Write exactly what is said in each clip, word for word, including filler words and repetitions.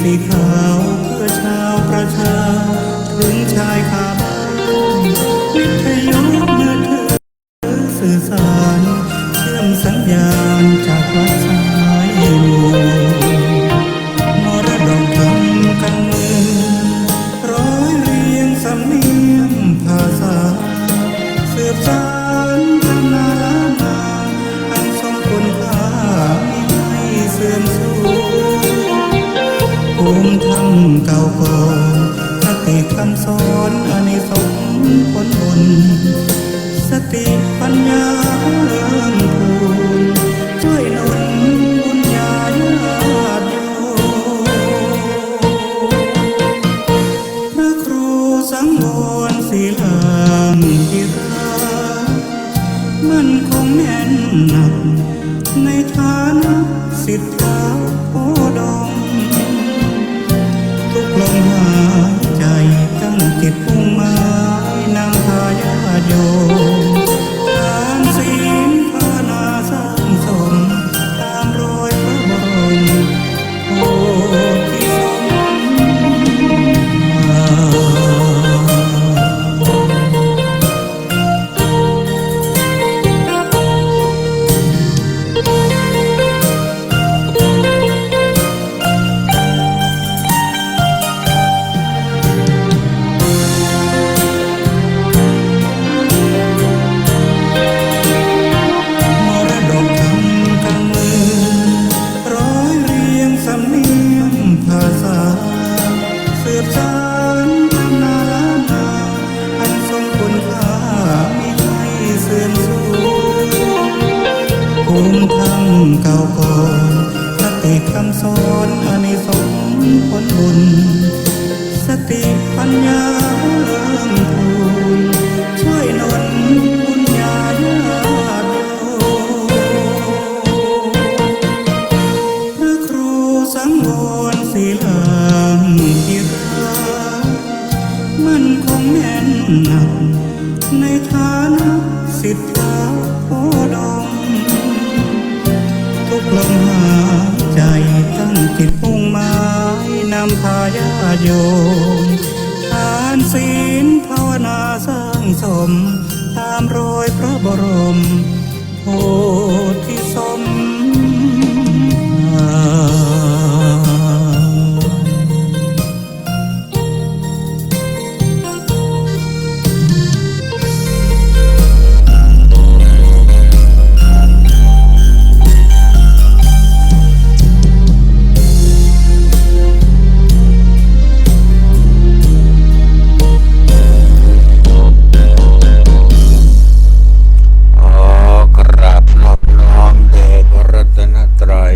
สีขาวเพื่อชาวประชา ถึงชายคาบ้าน วิทยุมือถือ สื่อสาร เชื่อมสัญญาณจากวัดสายมูล มรดกธรรมกำเนิด ร้อยเรียงสำเนียงภาษา สืบสานตำนานล้านนา อันทรงคุณค่ามิให้เสื่อมสูญ ภูมิธรรมเก่าก่อน คติคำสอนอานิสงส์ผลบุญ สติปัญญาเพิ่มพูน ช่วยหนุนบุญญาญาติโยม พระครูสังวรศิลาธิราช มั่นคงแน่นหนัก ในฐานะศิษย์ท้าวโพธิ์ดม ทุกลมหายใจตั้งจิตมุ่งหมาย นำพาญาติโยม ทานศีลภาวนาสร้างสม ตามรอยพระบรม โพธิสมภาร มรดกธรรมกำเนิด ร้อยเรียงสำเนียงภาษา สืบสานตำนานล้านนา อันทรงคุณค่ามิให้เสื่อมสูญ ภูมิธรรมเก่าก่อน คติคำสอนอานิสงส์ผลบุญ สติปัญญาเพิ่มพูน ช่วยหนุนบุญญาญาติโยม พระครูสังวรศิลาธิราช มั่นคงแน่นหนัก ในฐานะศิษย์ท้าวโพธิ์ดม ทุกลมหายใจตั้งจิตมุ่งหมาย นำพาญาติโยม ทานศีลภาวนาสร้างสม ตามรอยพระบรมโพธิสมภาร ขอกราบนอบน้อมแด่พระรัตนตรัย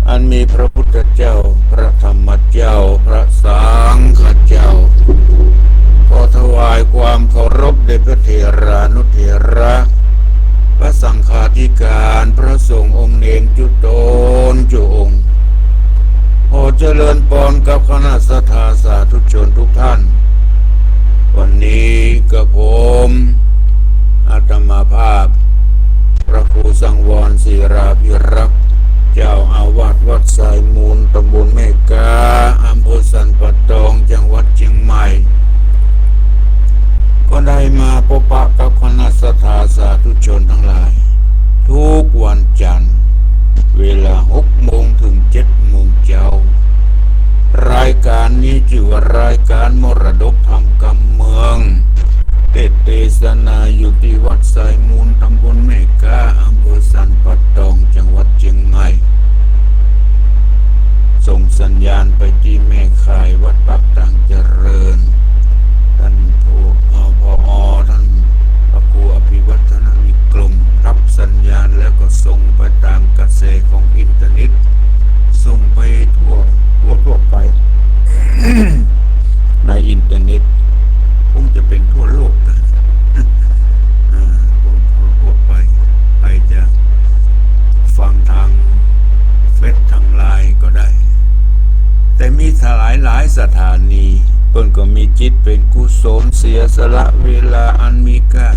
อันมีพระพุทธเจ้า พระธรรมเจ้า พระสังฆเจ้า ขอถวายความเคารพแด่พระเถรานุเถระ พระสังฆาธิการ พระสงฆ์องค์เณรจุ๊ตนจุ๊องค์ ขอเจริญปอนกับคณะศรัทธาสาธุชนทุกท่าน วันนี้กระผม อาตมาภาพ พระครูสังวรศิลาภิรักษ์ เจ้าอาวาสวัดสายมูล ตำบลแม่ก๊า อำเภอสันป่าตอง จังหวัดเชียงใหม่ ก็ได้มาพบปะกับคณะศรัทธาสาธุชนทั้งหลาย ทุกวันจันทร์ เวลาหกโมงถึงเจ็ดโมงเจ๊า รายการนี้จื้อว่ารายการมรดกธรรมกำเมือง เทศน์เตสนาอยู่ตี้วัดสายมูล ตำบลแม่ก๊า อำเภอสันป่าตอง จังหวัดเชียงใหม่ ส่งสัญญาณไปตี้แม่ข่ายวัดปากตางเจริญ ท่านผอ เอ่อ ผอ ท่านพระครูอภิวัฒนวิกรม รับสัญญาณแล้วก็ส่งไปตามกระแสของอินเทอร์เน็ต ส่งไปทั่ว ทั่ว ทั่วไป ในอินเทอร์เน็ต คงจะเป๋นทั่วโลกนะ อ่า คนทั่วไป ใผจะฟังตางเฟซตางไลน์ก็ได้ แต่มีหลายหลายสถานี เปิ้นก็มีจิตเป๋นกุศล เสียสละเวลาอันมีค่า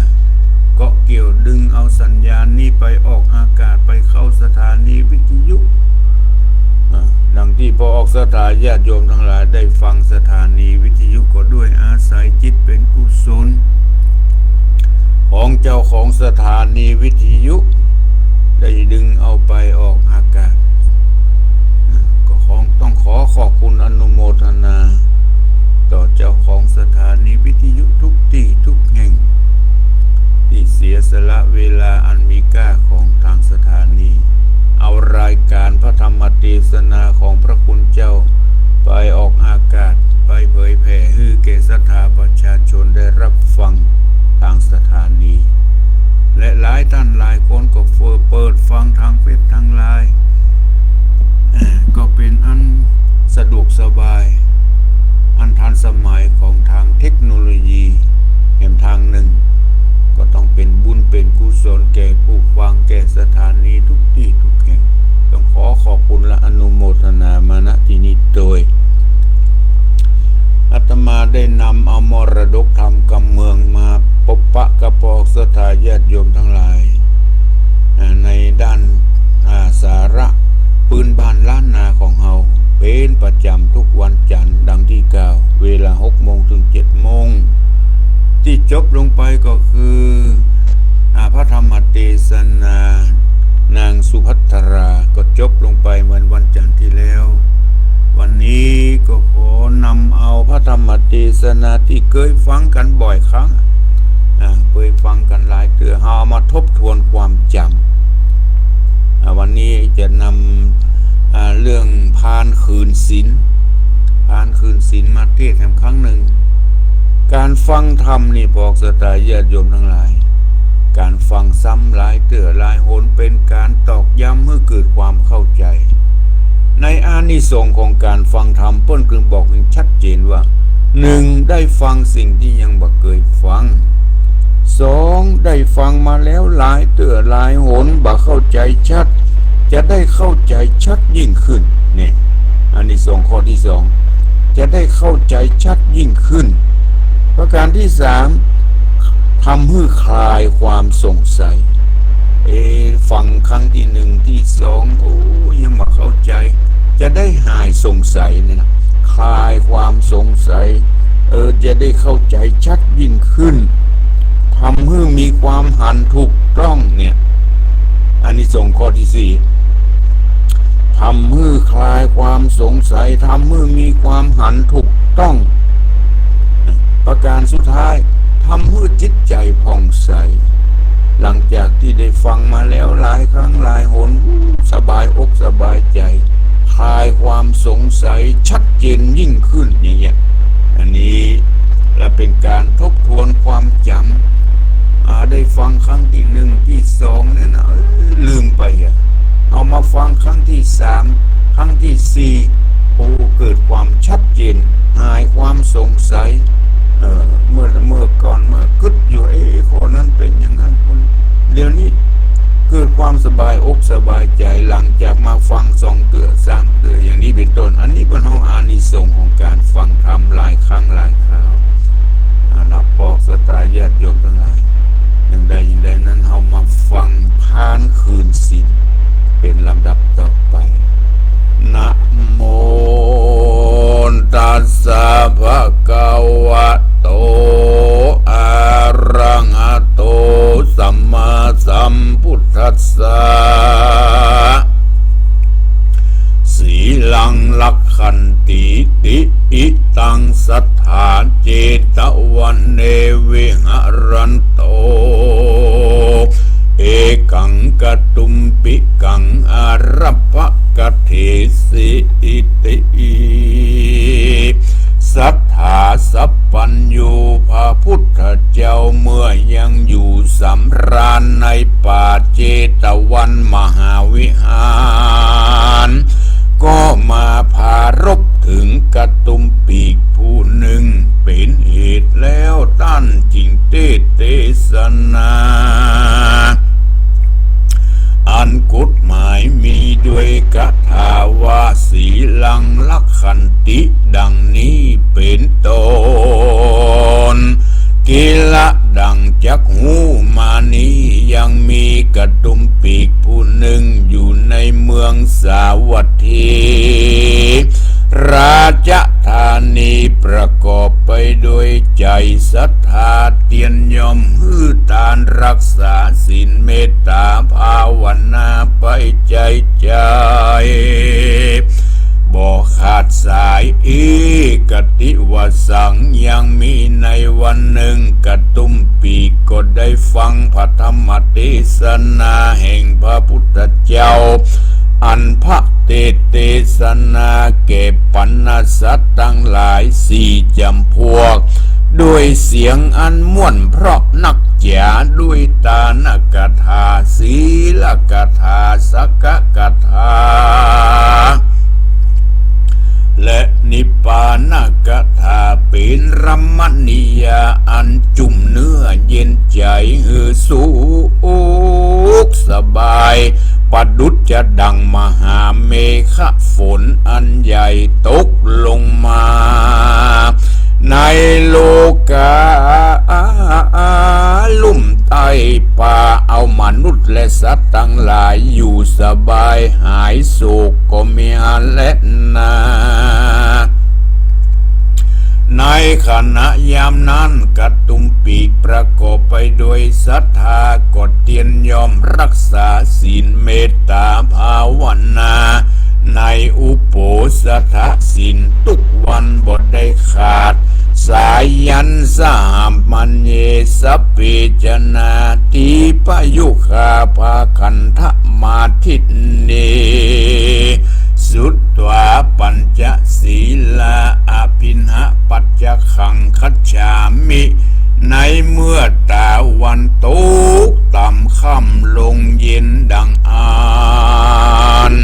เกาะเกี่ยวดึงเอาสัญญาณนี้ไปออกอากาศ ไปเข้าสถานีวิทยุ อ่า ดังตี้ปอออกศรัทธาญาติโยมตังหลายได้ฟังสถานีวิทยุก็ด้วยอาศัยจิตเป๋นกุศล ของเจ้าของสถานีวิทยุ ได้ดึงเอาไปออกอากาศ อ่า ก็คงต้องขอขอบคุณอนุโมทนา ต่อเจ้าของสถานีวิทยุทุกตี้ทุกแห่ง ตี้เสียสละเวลาอันมีค่าของตางสถานี เอารายการพระธรรมเตสนาของพระคุณเจ้า ไปออกอากาศ ไปเผยแผ่หื้อแก่ศรัทธาประชาชนได้รับฟังตางสถานี และหลายต้านหลายคนก็เปิดฟังตางเฟซตางไลน์ ก็เป๋นอันสะดวกสบาย อันทันสมัยของตางเทคโนโลยี แหมตางนึ่ง ก็ต้องเป๋นบุญเป๋นกุศลแก่ผู้ฟังแก่สถานีทุกตี้ทุกแห่ง ต้องขอขอบคุณและอนุโมทนามา ณ ตี้นี้โดย อาตมาได้นำเอามรดกธรรมกำเมืองมาปบปะกับปอออกศรัทธาญาติโยมตังหลาย อ่า ในด้าน อ่า สาระปื้นบ้านล้านนาของเฮา เป๋นประจ๋ำทุกวันจันทร์ ดังตี้กล่าว เวลาหกโมงเถิงเจ็ดโมง ตี้จบลงไปก็คือ อ่า พระธรรมเตสนา นางสุภัทรา ก็จบลงไปเหมือนวันจันทร์ตี้แล้ว วันนี้ก็ขอนำเอาพระธรรมเตสนาตี้เกยฟังกั๋นบ่อยครั้ง อ่า เกยฟังกั๋นหลายเตื้อ เฮาเอามาทบทวนความจ๋ำ อ่า วันนี้จะนำ อ่า เรื่องพานคืนศีล พานคืนศีลมาเทศน์แหมครั้งนึ่ง ก๋านฟังธรรมนี่ปอออกศรัทธาญาติโยมตังหลาย ก๋านฟังซ้ำหลายเตื้อหลายหนเป๋นก๋านตอกย้ำหื้อเกิดความเข้าใจ๋ ในอานิสงส์ของก๋านฟังธรรมเปิ้นจึงบอกอย่างชัดเจนว่า นึ่ง ได้ฟังสิ่งตี้ยังบ่เกยฟัง สอง ได้ฟังมาแล้วหลายเตื้อหลายหนบ่เข้าใจ๋ชัด จะได้เข้าใจ๋ชัดยิ่งขึ้น นี่ อานิสงส์ข้อตี้สอง จะได้เข้าใจ๋ชัดยิ่งขึ้น ประก๋านตี้สาม ทำหื้อคลายความสงสัย เอ๊ะ ฟังครั้งตี้นึ่งตี้สอง โอ้ ยังบ่เข้าใจ๋ จะได้หายสงสัยนี่นะ คลายความสงสัย เออ จะได้เข้าใจ๋ชัดยิ่งขึ้น ทำหื้อมีความหันถูกต้องเนี่ย อานิสงส์ข้อตี้สี่ ทำหื้อคลายความสงสัย ทำหื้อมีความหันถูกต้อง ประก๋านสุดท้าย ทำหื้อจิตใจ๋ผ่องใส หลังจากตี้ได้ฟังมาแล้วหลายครั้งหลายหน สบายอกสบายใจ๋ คลายความสงสัยชัดเจนยิ่งขึ้น อย่างเงี้ย อันนี้ละเป๋นก๋านทบทวนความจ๋ำ อ่า ได้ฟังครั้งตี้นึ่งตี้สองเนี่ยนะ เอ้ย ลืมไปอะ เอามาฟังครั้งตี้สาม ครั้งตี้สี่ โอ้ เกิดความชัดเจน หายความสงสัย เออ เมื่อ เมื่อก่อนมากึ๊ดอยู่ เอ๊ะ ข้อนั้นเป๋นอย่างนั้น เดี๋ยวนี้เกิดความสบายอกสบายใจ๋ หลังจากมาฟังสองเตื้อสามเตื้อ อย่างนี้เป๋นต้น อันนี้เปิ้นฮ้องอานิสงส์ของก๋านฟังธรรมหลายครั้งหลายคราว อ่า นับปอออกศรัทธาญาติโยมตังหลาย อย่างใดอย่างใดนั้น เฮามาฟังพานคืนศีลเป๋นลำดับต่อไป นะโมตัสสะ ภะคะวะโต อะระหะโต สัมมาสัมพุทธัสสะ สีลัง รักขันติ ติ อิตัง สัตถา เจตะวะเน วิหะรันโต เอกัง กะตุมปิกัง อารัพพะกะเถสิ อิติ สัตถาสัพพัญญู พระพุทธเจ้าเมื่อยังอยู่สำราญในป่าเจตวันมหาวิหาร ก็มาปรารภเถิงกะตุมปีกผู้นึ่ง เป๋นเหตุแล้วต้านจึงเตสน์เตสนา อันกฎหมายมีด้วยกถาว่า สีลัง รักขันติ ดังนี้เป๋นต้น กีละ ดังจักฮู้มานี้ ยังมีกะตุมปีกผู้นึ่งอยู่ในเมืองสาวัตถี ใจ๋ศรัทธา เตียนย่อมหื้อตาน รักษาศีลเมตต๋าภาวนาไปใจ๋ใจ๋ บ่ขาดสาย เอ กติวสัง ยังมีในวันนึ่ง กะตุ้มปีกก็ได้ฟังพระธรรมเตสนาแห่งพระพุทธเจ้า อันพระเตสน์เตสนาแก่ปรรณสัตว์ตังหลายสี่จ๋ำพวก ด้วยเสียงอันม่วนเพราะนักจ๋า ด้วยตานกถา ศีลกถา สักกถา และนิพพานกถา เป๋นรมณียาอันจุ่มเนื้อเย็นใจ๋หื้อสุขสบาย ประดุจจะดั่งมหาเมฆฝนอันใหญ่ตกลงมา ในโลกาลุ่มใต้ ปาเอามนุษย์และสัตว์ตังหลายอยู่สบาย หายโศกก็มีอันแลนา ในขณะยามนั้น กะตุ้มปีกประกอบไปด้วยศรัทธา ก็เตียนย่อมรักษาศีลเมตต๋าภาวนา ในอุโปสถศีลทุกวันบ่ได้ขาด สายัญสหมัณเย สัพเพจนา ทีปยุคา ภาคัณฑมาทิเน สุตวาปัญจศีลา อภิณหปัจจคังคัจฉามิ ในเมื่อตะวันตกต่ำค่ำลงเย็นดังอั้น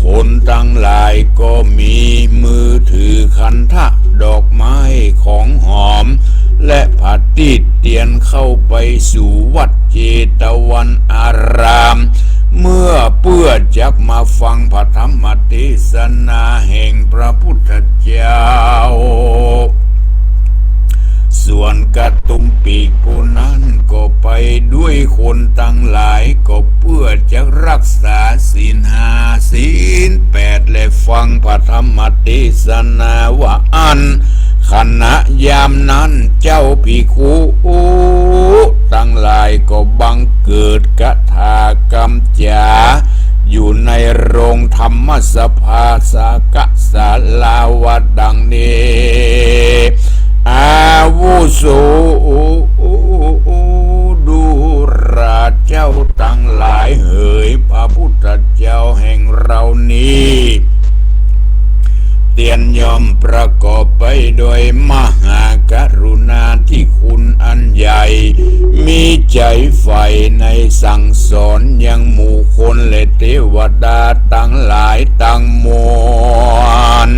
คนตังหลายก็มีมือถือขันธะดอกไม้ของหอม และผาตี้เตียนเข้าไปสู่วัดเจตวันอาราม เมื่อเปื้อจักมาฟังพระธรรมเตสนาแห่งพระพุทธเจ้า ส่วนกะตุ้มปีกผู้นั้นก็ไปด้วยคนตังหลาย ก็เปื้อจักรักษาศีลห้าศีลแปด และฟังพระธรรมเตสนาว่าอั้น ขณะยามนั้นเจ้าภิกขุตังหลายก็บังเกิดกถากำจ๋า อยู่ในโรงธรรมสภาสากะศาลาว่าดังนี้ อาวุโส ดูราเจ้าตังหลายเหย พระพุทธเจ้าแห่งเรานี้ เตียนย่อมประกอบไปโดยมหากรุณาธิคุณอันใหญ่ มีใจ๋ใฝ่ในสั่งสอนยังหมู่คนและเตวดาตังหลายตังมวล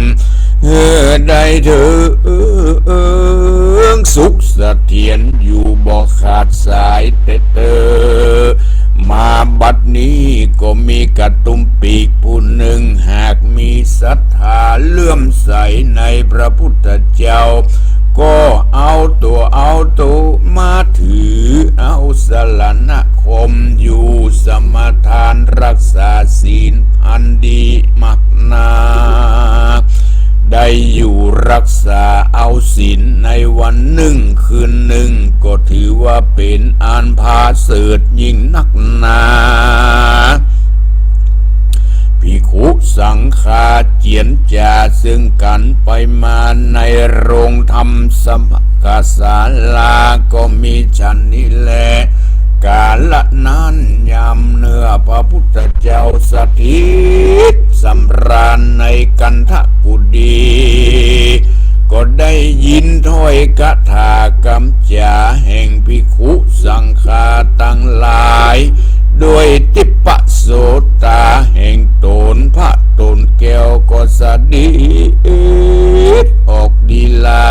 หื้อได้เถิงสุขเสถียรอยู่บ่ขาดสายเต๊เต๊ มาบัดนี้ก็มีกะตุ้มปีกผู้นึ่ง หากมีศรัทธาเลื่อมใสในพระพุทธเจ้า ก็เอาตั๋วเอาต๋นมาถือเอาสรณคม อยู่สมาทานรักษาศีลอันดีมากนา ได้อยู่รักษาเอาศีลในวันนึ่งคืนนึ่ง ก็ถือว่าเป๋นอันผาเสริฐยิ่งนักนา ภิกขุสังฆาเจียรจ๋าเซิ่งกั๋นไปมาในโรงธรรมสภาสากะศาลาก็มีฉันนี้แล ก๋าละนั้นยามเมื่อพระพุทธเจ้าสถิตสำราญในกันธกุฏี ก็ได้ยินถ้อยกถากำจ๋าแห่งภิกขุสังฆาตังหลาย ด้วยทิพโสตาแห่งต๋น พระต๋นแก้วก็เสด็จออกลีลา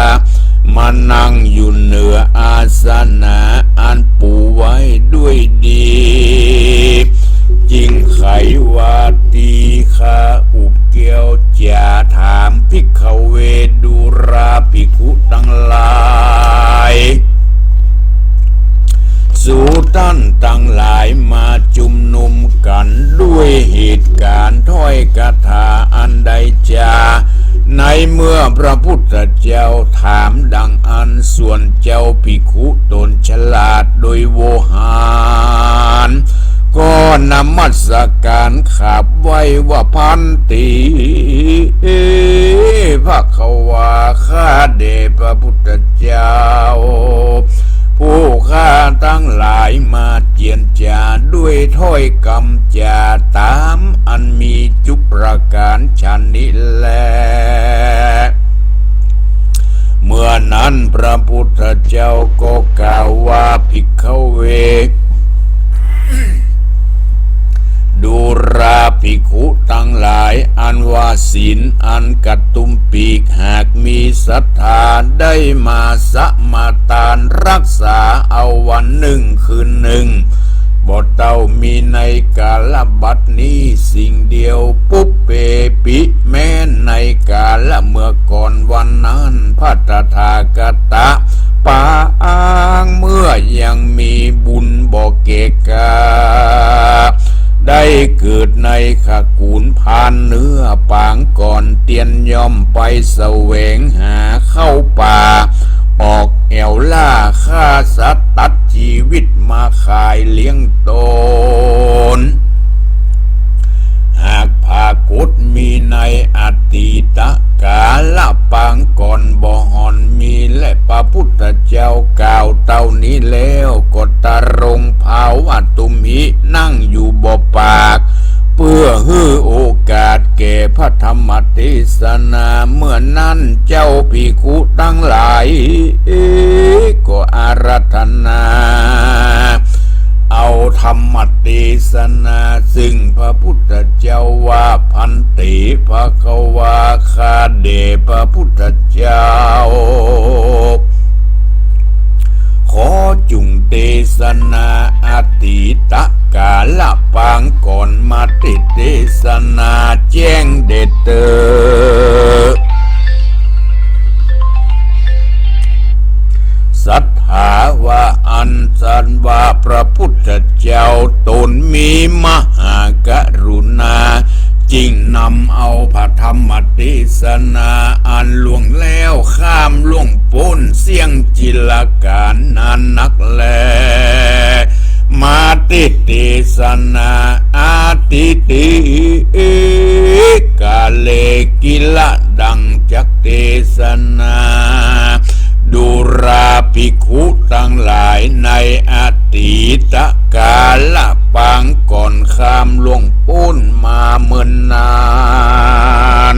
มานั่งอยู่เหนืออาสนะอันปูไว้ด้วยดี จึงไขว่า ตี้ข้าอุบแก้วจ๋าถาม ภิกขเว ดูราภิกขุตังหลาย สูต้านตังหลายมาจุมนุมกั๋นด้วยเหตุก๋ารณ์ถ้อยกถาอันใดจา ใน เมื่อพระพุทธเจ้าถามดังอั้น ส่วนเจ้าภิกขุต๋นฉลาดโดยโวหาร ก็นมัสก๋ารกราบไหว้ว่า ภันเต ภควา ข้าแด่พระพุทธเจ้า ผู้ข้าตังหลายมาเจียรจาด้วยถ้อยกำจ๋าต๋ามอันมีจุ๊ประก๋ารฉันนี้แล เมื่อนั้นพระพุทธเจ้าก็กล่าวว่า ภิกขเว ดูราภิกขุตังหลาย อันว่าศีลอันกระตุ้มปีก หากมีศรัทธาได้มาสมาตานรักษาเอาวันนึ่งคืนนึ่ง บ่เต้ามีในก๋าละบัดนี้สิ่งเดียว ปุพเพปิ แม้ในก๋าละเมื่อก่อนวันนั้น พระตถาคตะ ปางเมื่อยังมีบุญบ่แก่กล้า ได้เกิดในขกูลพรานเนื้อ ปางก่อนเตียนย่อมไปแสวงหาเข้าป่า ออกแอ่วล่าฆ่าสัตว์ตัดจีวิตมาขายเลี้ยงต๋น หากผากฏมีในอตีตก๋าละปางก่อนบ่ห่อนมี และพระพุทธเจ้ากล่าวเต้านี้แล้ว ก็ตรงภาวะตุมหิ นั่งอยู่บ่ปาก เพื่อหื้อโอกาสแก่พระธรรมเตสนา เมื่อนั้นเจ้าภิกขุตังหลาย ก็อาราธนา เอาธรรมเตสนา ซึ่งพระพุทธเจ้าว่า ภันเต ภควา ข้าแด่พระพุทธเจ้า ขอจุ่งเตสนาอตีตก๋าละปางก่อนมาเตสนาแจ้งแด่เตอ ศรัทธาว่าอั้น สันว่าพระพุทธเจ้าต๋นมีมหากรุณา จึงนำเอาพระธรรมเตสนาอันล่วงแล้วข้ามล่วงป๊นเสี้ยงจิลก๋าลนานนักแล มาเตสนาอตีตก๋าเล กิละดังจักเตสนา ดูราภิกขุตังหลาย ในอตีตก๋าละปางก่อนข้ามล่วงป๊นมาเมินนาน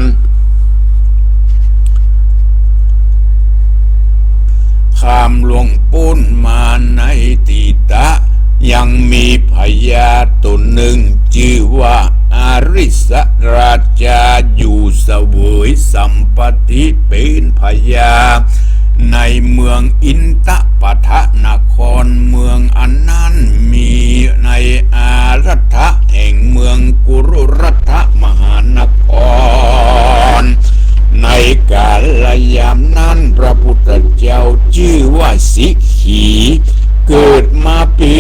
ข้ามล่วงป๊นมาในอตีต ยังมีพญาต๋นนึ่ง จื้อว่าอาริสราชา อยู่เสวยสัมปัตติเป๋นพญา ในเมืองอินทปทนคร เมืองอันนั้นมีในอารัฐแห่งเมืองกุรุรัฐมหานคร ในก๋าลยามนั้นพระพุทธเจ้าจื้อว่าสิขี เกิดมาเป๋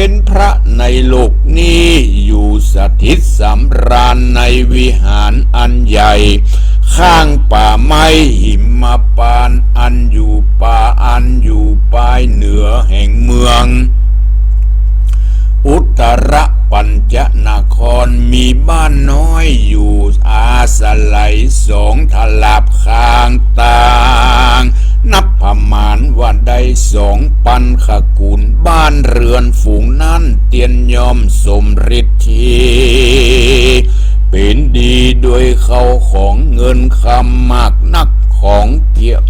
นพระในโลกนี้ อยู่สถิตสำราญในวิหารอันใหญ่ ข้างป่าไม้หิมพานต์ อันอยู่ป่า อันอยู่ปายเหนือแห่งเมือง อุตตรปัญจนคร มีบ้านน้อยอยู่อาศัยสองทลาบข้างต่าง นับประมาณว่าได้สองปันขกูล บ้านเรือนฝูงนั้นเตียนย่อมสมฤทธิ เป๋นดีด้วยเข้าของเงินคำมากนัก ของเกี่ยว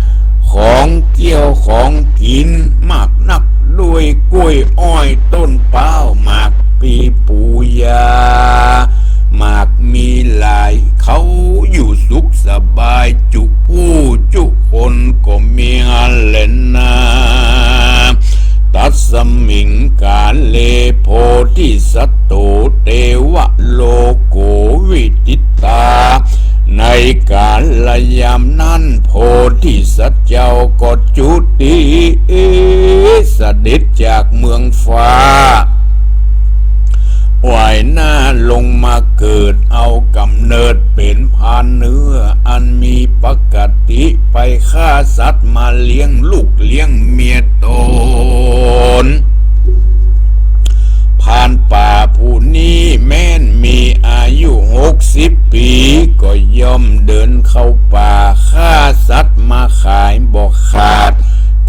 ของเกี่ยวของกิ๋นมากนัก ด้วยกล้วยอ้อยต้นพร้าวหมากปลีปูยา หมากมีหลาย เขาอยู่สุขสบายจุผู้จุคนก็มีแลนา ตัสมิงก๋าเล โพธิสัตโต เตวะโลโกวิทิตา ในก๋าลยามนั้นโพธิสัตว์เจ้าก็จุติเสด็จจากเมืองฟ้า ว่ายหน้าลงมาเกิดเอาก๋ำเนิดเป๋นพรานเนื้อ อันมี เลี้ยงลูกเลี้ยงเมียต๋น พรานป่าผู้นี้แม้นมีอายุหกสิบปี๋ ก็ย่อมเดินเข้าป่าฆ่าสัตว์มาขายบ่ขาด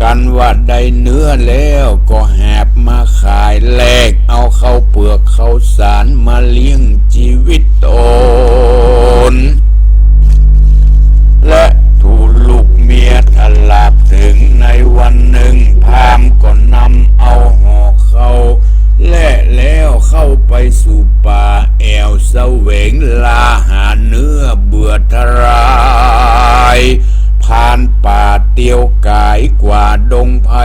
กันว่าได้เนื้อแล้วก็หาบมาขายแลกเอาข้าวเปลือกข้าวสารมาเลี้ยงจีวิตต๋น และถูกลูกเมียถลาบเถิงในวันนึ่ง พราหมณ์ก็นำเอาห่อข้าวแล่แล้วเข้าไปสู่ป่าแอ่วแสวงลาหาเนื้อเบื่อทราย พรานป่าเตียวก๋ายกว่าดงไพร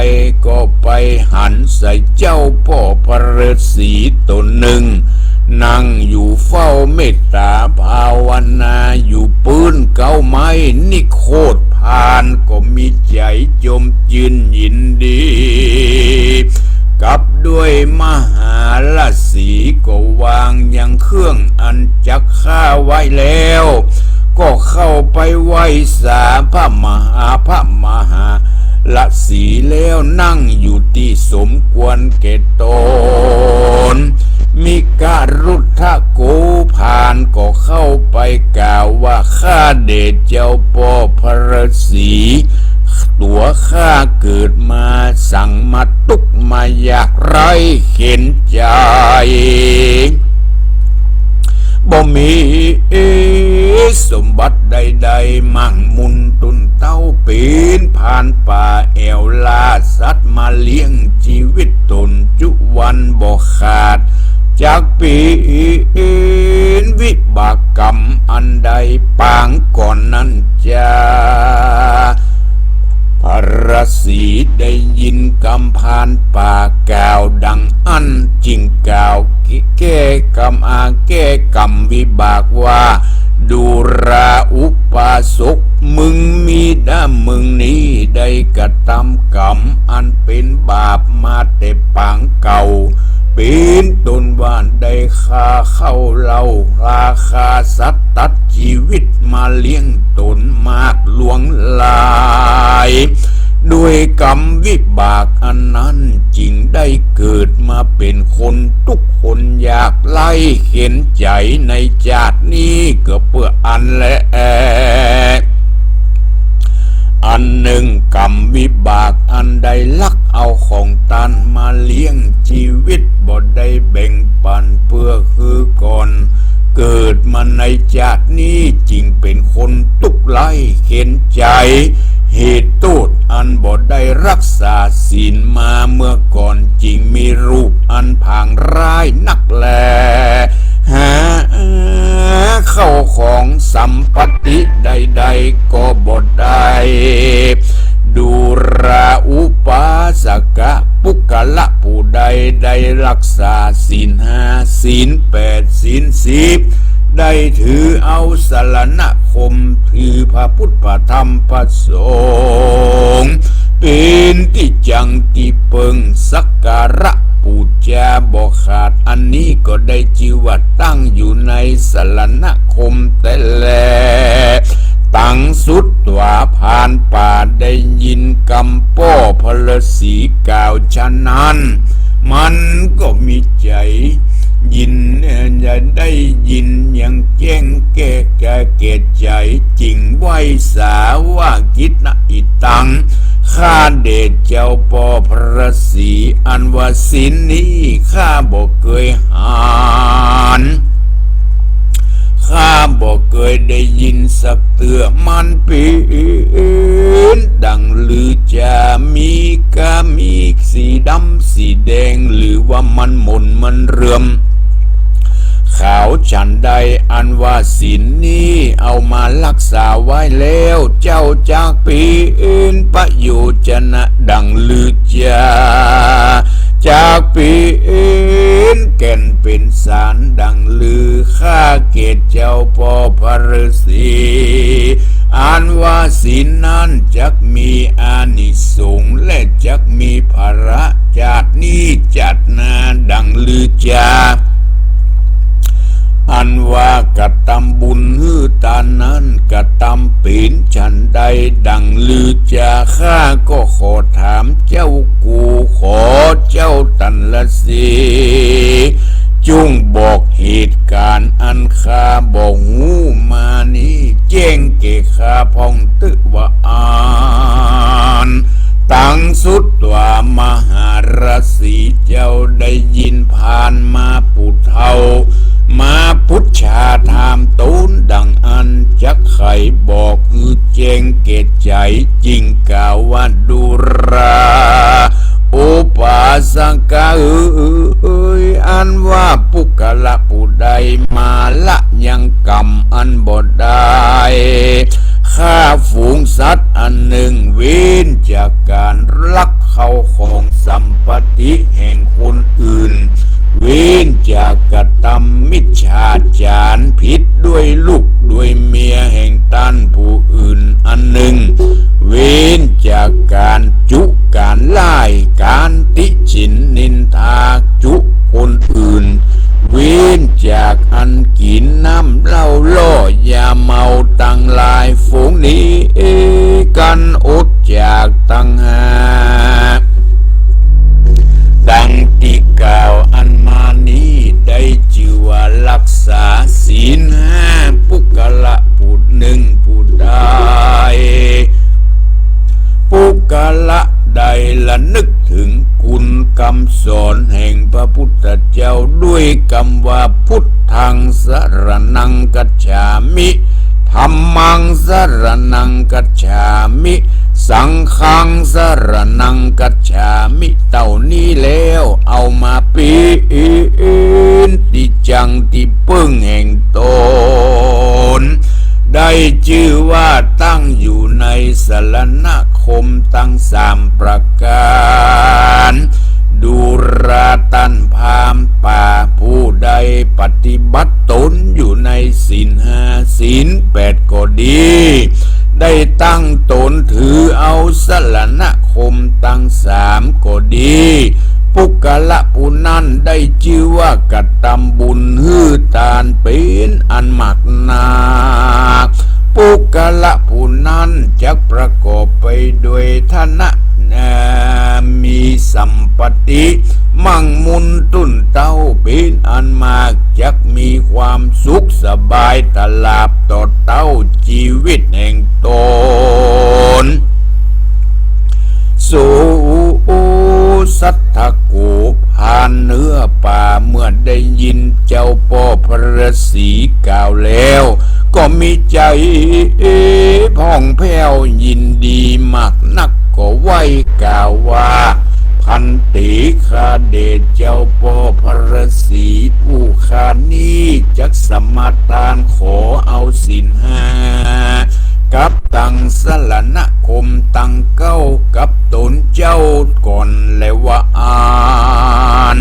ก็ไปหันใส่เจ้าป้อพระฤๅษีต๋นนึ่ง นั่งอยู่เฝ้าเมตต๋าภาวนาอยู่ปื๊นเก๊าไม้นิโคธ พรานก็มีใจ๋จมจื้นยินดี กับด้วยมหาราชสีห์ก็วางยังเครื่องอันจักฆ่าไว้แล้ว ก็เข้าไปไหว้สาพระมหา พระมหาราชสีห์แล้วนั่งอยู่ตี้สมควรแก่ต๋น มิกรุฑโก พรานก็เข้าไปกล่าวว่า ข้าเดชเจ้าป้อพระฤๅษี ตั๋วข้าเกิดมาสังมาตุ๊กข์มายากไร้เข็ญใจ๋ บ่มีสมบัติใดๆ มั่งมูลตุนเต๊า เป๋นพรานป่าแอ่วล่าสัตว์มาเลี้ยงจีวิตต๋นจุวันบ่ขาด จักเป๋นวิบากกรรมอันใดปางก่อนนั้นจา พระฤๅษีได้ยินกำพรานป่ากล่าวดังอั้น จึงกล่าวแก้กรรม อา แก้กรรมวิบากว่า ดูราอุบาสก มึงมีด้ามมึงนี้ได้กระทำกรรมอันเป๋นบาปมาแต่ปางเก่า เป๋นต้นว่าได้ฆ่าเข้าเล่า ราฆ่าสัตว์ตัดจีวิตมาเลี้ยงต๋นมากหลวงหลาย ด้วยกรรมวิบากอันนั้นจึงได้เกิดมาเป๋นคนตุ๊กข์คนยากไร้เข็ญใจ๋ในจาตินี้ ก็เปื้ออั้นแล อันนึ่งกรรมวิบากอันได้ลักเอาของต้านมาเลี้ยงจีวิตบ่ได้แบ่งปั๋นเปื้อหื้อก่อน เกิดมาในจาตินี้จึงเป๋นคนตุ๊กข์ไร้เข็ญใจ๋ เหตุโต้ษอันบ่ได้รักษาศีลมาเมื่อก่อนจึงมีรูปอันผางร้ายนักแล หาเข้าของสัมปติใดๆ ก็บ่ได้ ดูราอุบาสกะ ปุคคละผู้ใดได้รักษาศีลห้า ศีลแปด ศีลสิบ ได้ถือเอาสรณคม คือพระพุทธ พระธรรม พระสงฆ์ เป๋นตี้จังตี้เปิงสักการะปู๋จาบ่ขาด อันนี้ก็ได้จื้อว่าตั้งอยู่ในสรณคมแต๊แล ตังสุดว่าพรานป่าได้ยินกำป้อพระฤๅษีกล่าวฉะนั้น มันก็มีใจ๋ยิน เอ่อ ได้ยินยังแจ้งแก่ แก่ใจ๋ จึงไหว้สาว่า กิตนะอิตัง ข้าเดชเจ้าป้อพระฤๅษี อันว่าศีลนี้ข้าบ่เกยหัน ข้าบ่เกยได้ยินสักเตื้อ มันเป๋นดั่งลือจา มีกา มีสีดำสีแดง หรือว่ามันหม่นมันเรื่อม ขาวฉันใด อันว่าศีลนี้เอามารักษาไว้แล้ว เจ้าจักเป๋นประโยชน์จะนะดั่งลือจา จักเป๋นแก่นเป๋นสารดั่งลือ ข้าเกศเจ้าป้อพระฤๅษี อันว่าศีลนั้นจักมีอานิสงส์ และจักมีผละจาตินี้จาติหน้าดั่งลือจา อันว่ากระตำบุญหื้อตานนั้น กระตำเป๋นฉันใด ดั่งลือจา ข้าก็ขอถามเจ้ากู ขอเจ้าตันละสี จุ่งบอกเหตุก๋ารณ์อันข้าบ่ฮู้มานี้ แจ้งแก่ข้าพ่องเต๊อะ ว่าอั้น ตังสุตวา มหาราสีเจ้าได้ยินผ่านมา ปู่เฒ่ามาปุจฉาถามต๋นดั่งอั้น จักใค่บอกหื้อแจ้งแก่ใจ๋ จึงกล่าวว่า ดูรา โอปาสกะเอ๋ย อันว่าปุคคละผู้ใดมาละยังกรรมอันบ่ได้ ฆ่าฝูงสัตว์อันนึ่ง เว้นจากก๋านลักเข้าของสัมปติแห่งคนอื่น เว้นจากกระตำมิจฉาจารผิดด้วยลูกด้วยเมียแห่งต้านผู้อื่นอันนึ่ง เว้นจากก๋านจุก๋านล่าย ก๋านติฉินนินทาจุคนอื่น เว้นจากอันกิ๋นน้ำเหล้าล่อยาเมาตังหลายฝูงนี้กั๋น อดจากตังหาก ดังตี้กล่าวอันมานี้ ได้จื้อว่ารักษาศีลห้า ปุคคละผู้นึ่งผู้ใด ปุคคละใดระนึกเถิงคุณกำสอนแห่งพระพุทธเจ้า ด้วยกำว่า พุทธังสรณังคัจฉามิ ธัมมังสรณังคัจฉามิ สังฆังสรณังคัจฉามิ เต้านี้แล้ว เอามาเป๋นตี้จั้งตี้เปิ้งแห่งต๋น ได้จื้อว่าตั้งอยู่ในสรณคมตังสามประก๋าน ดูราต้านพราหมณ์ป่า ผู้ใดปฏิบัติต๋นอยู่ในศีลห้า ศีลแปดก็ดี ได้ตั้งต๋นถือเอาสรณคมตังสามก็ดี ปุคคละผู้นั้นได้จื้อว่ากระตำบุญหื้อตานเป๋นอันมากนัก ปุคคละผู้นั้นจักประกอบไปด้วยฐานะ เอ่อ มีสัมปติ มั่งมูลตุ๊นเต้าเป๋นอันมาก จักมีความสุขสบายตลอดต่อเต้าจีวิตแห่งต๋น โส สัตถโข พรานเนื้อป่า เมื่อได้ยินเจ้าป้อพระราศีกล่าวแล้ว ก็มีใจ๋ผ่องแผ้วยินดีมากนัก ก็ไหว้กล่าวว่า ภันเต ข้าแต่เจ้าป้อพระราศี ผู้ข้านี้จักสมาทานขอเอาศีลห้า กับตังสรณคมตังเก้ากับต๋นเจ้าก่อนแลว่าอั้น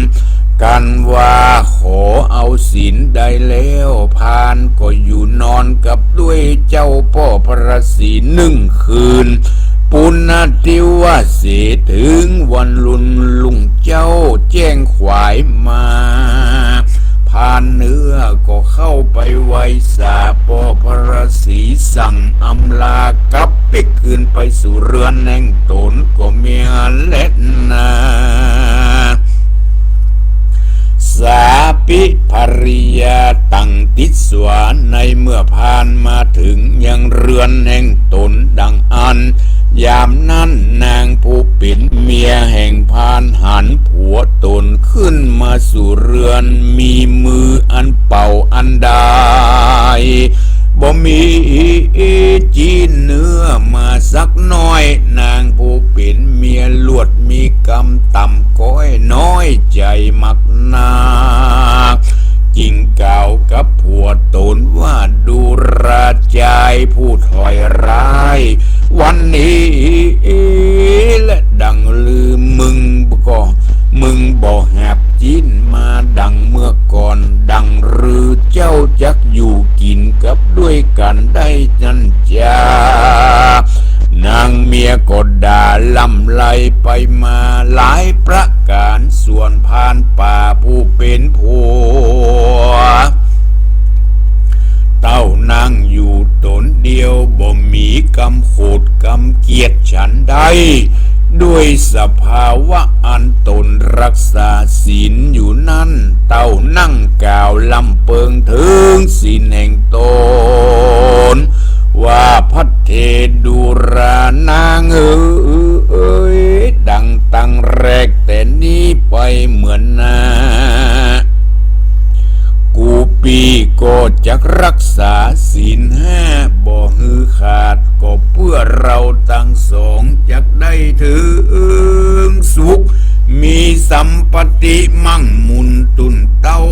กันว่าขอเอาศีลได้แล้ว พรานก็อยู่นอนกับด้วยเจ้าป้อพระราศีนึ่งคืน ปุณณทิวาเส เถิงวันรุ่งรุ่งเจ้าแจ้งขวายมา พรานเนื้อก็เข้าไปไหว้สาป้อพระราศี สั่งอำลากับปิ๊กคืนไปสู่เฮือนแห่งต๋นก็มีอันแลนา สาปิภริยาตังติสสา ในเมื่อพรานมาเถิงยังเฮือนแห่งต๋นดังอั้น ยามนั้นนางผู้เป๋นเมียแห่งพรานหันผัวต๋นขึ้นมาสู่เฮือน มีมืออันเป่าอันดาย บ่มีจีนเนื้อมาสักหน้อย นางผู้เป๋นเมียลวดมีกำต่ำก้อยน้อยใจ๋มากนัก จึงกล่าวกับผัวต๋นว่า ดูราจายผู้ถอยร้าย วันนี้แลดั่งลือ มึงก็ มึงบ่หับจีนมาดังเมื่อก่อน ดังลือเจ้าจักอยู่กิ๋นกับด้วยกั๋นได้นั้นจา นางเมียก็ด่าล่ำไรไปมาหลายประก๋าน ส่วนพรานป่าผู้เป๋นผัว เต้านั่งอยู่ต๋นเดียว บ่มีกำโขดกำเกียจฉันใด ด้วยสภาวะอันต๋นรักษาศีลอยู่นั้น เต้านั่งกล่าวลำเปิงเถิงศีลแห่งต๋น ว่า ภัทเทดูรานางเอ๋ย ดังตังแรกแต่นี้ไปเมื่อหน้า กูปี้ก็จักรักษาศีลห้าบ่หื้อขาด ก็เปื้อเฮาตังสองจักได้เถิงสุข มีสัมปติมั่งมูลตุนเต้า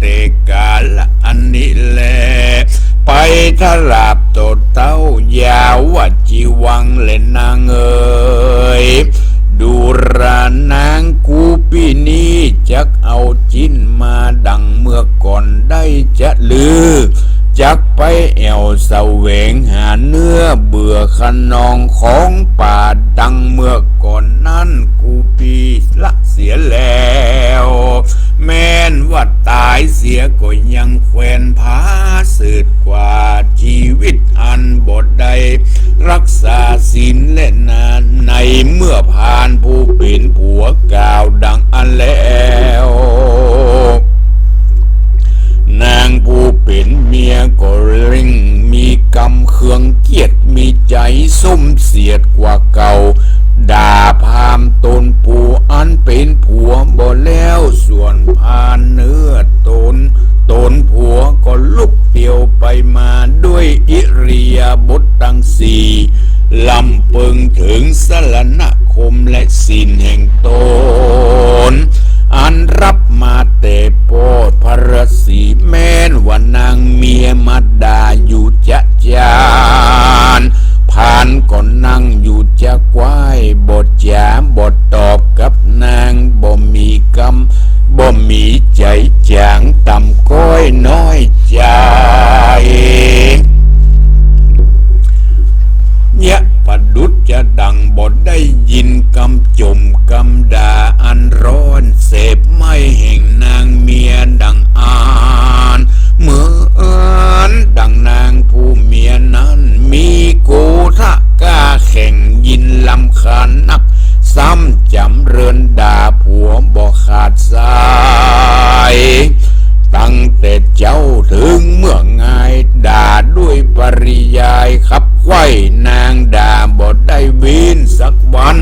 แต่กาละอันนี้แล ไปตราบต่อเต้า ยาวจีวังแลนางเอ๋ย ดูรานาง กูปี้นี้จักเอาจิ้นมาดังเมื่อก่อนได้จะลือ จักไปแอ่วแสวงหาเนื้อเบื่อคะนองของป่าดังเมื่อก่อนนั้น กูปี้ละเสียแล้ว แม้นว่าต๋ายเสียก็ยังแควนผา สืบกว่าจีวิตอันบ่ได้รักษาศีลแลนา ในเมื่อพรานผู้เป๋นผัวกล่าวดังอั้นแล้ว นางผู้เป๋นเมียก็เร่งมีกำเคืองเกียจ มีใจ๋ส้มเสียดกว่าเก่า ด่าพราหมณ์ต๋นผู้อันเป๋นผัวบ่แล้ว ส่วนพรานเนื้อต๋น ต๋นผัวก็ลุกเตียวไปมาด้วยอิริยาบถตังสี่ ลำเปิงเถิงสรณคมและศีลแห่งต๋น อันฮับมาแต่ปอดพระศรี แม้นว่านางเมียมาด่าอยู่จะจาน พรานก็นั่งอยู่จะไหว้ บ่จ๋าบ่ตอบกับนาง บ่มีกำ บ่มีใจ๋จ๋างต่ำก้อยน้อยใจ๋ เยียะประดุจจะดังบ่ได้ยินกำจ่มกำด่าอันร้อนแสบไหม้แห่งนางเมียดังอั้น เหมือนดังนางผู้เมียนั้นมีโกธะกล้าแข็ง ยินรำคาญนัก ซ้ำจ๋ำเริญด่าผัวบ่ขาดสาย ตั้งแต่เจ๊าเถิงเมื่องาย ด่าด้วยปริยายคับไขว้ นางด่าบ่ได้เว้นสักวัน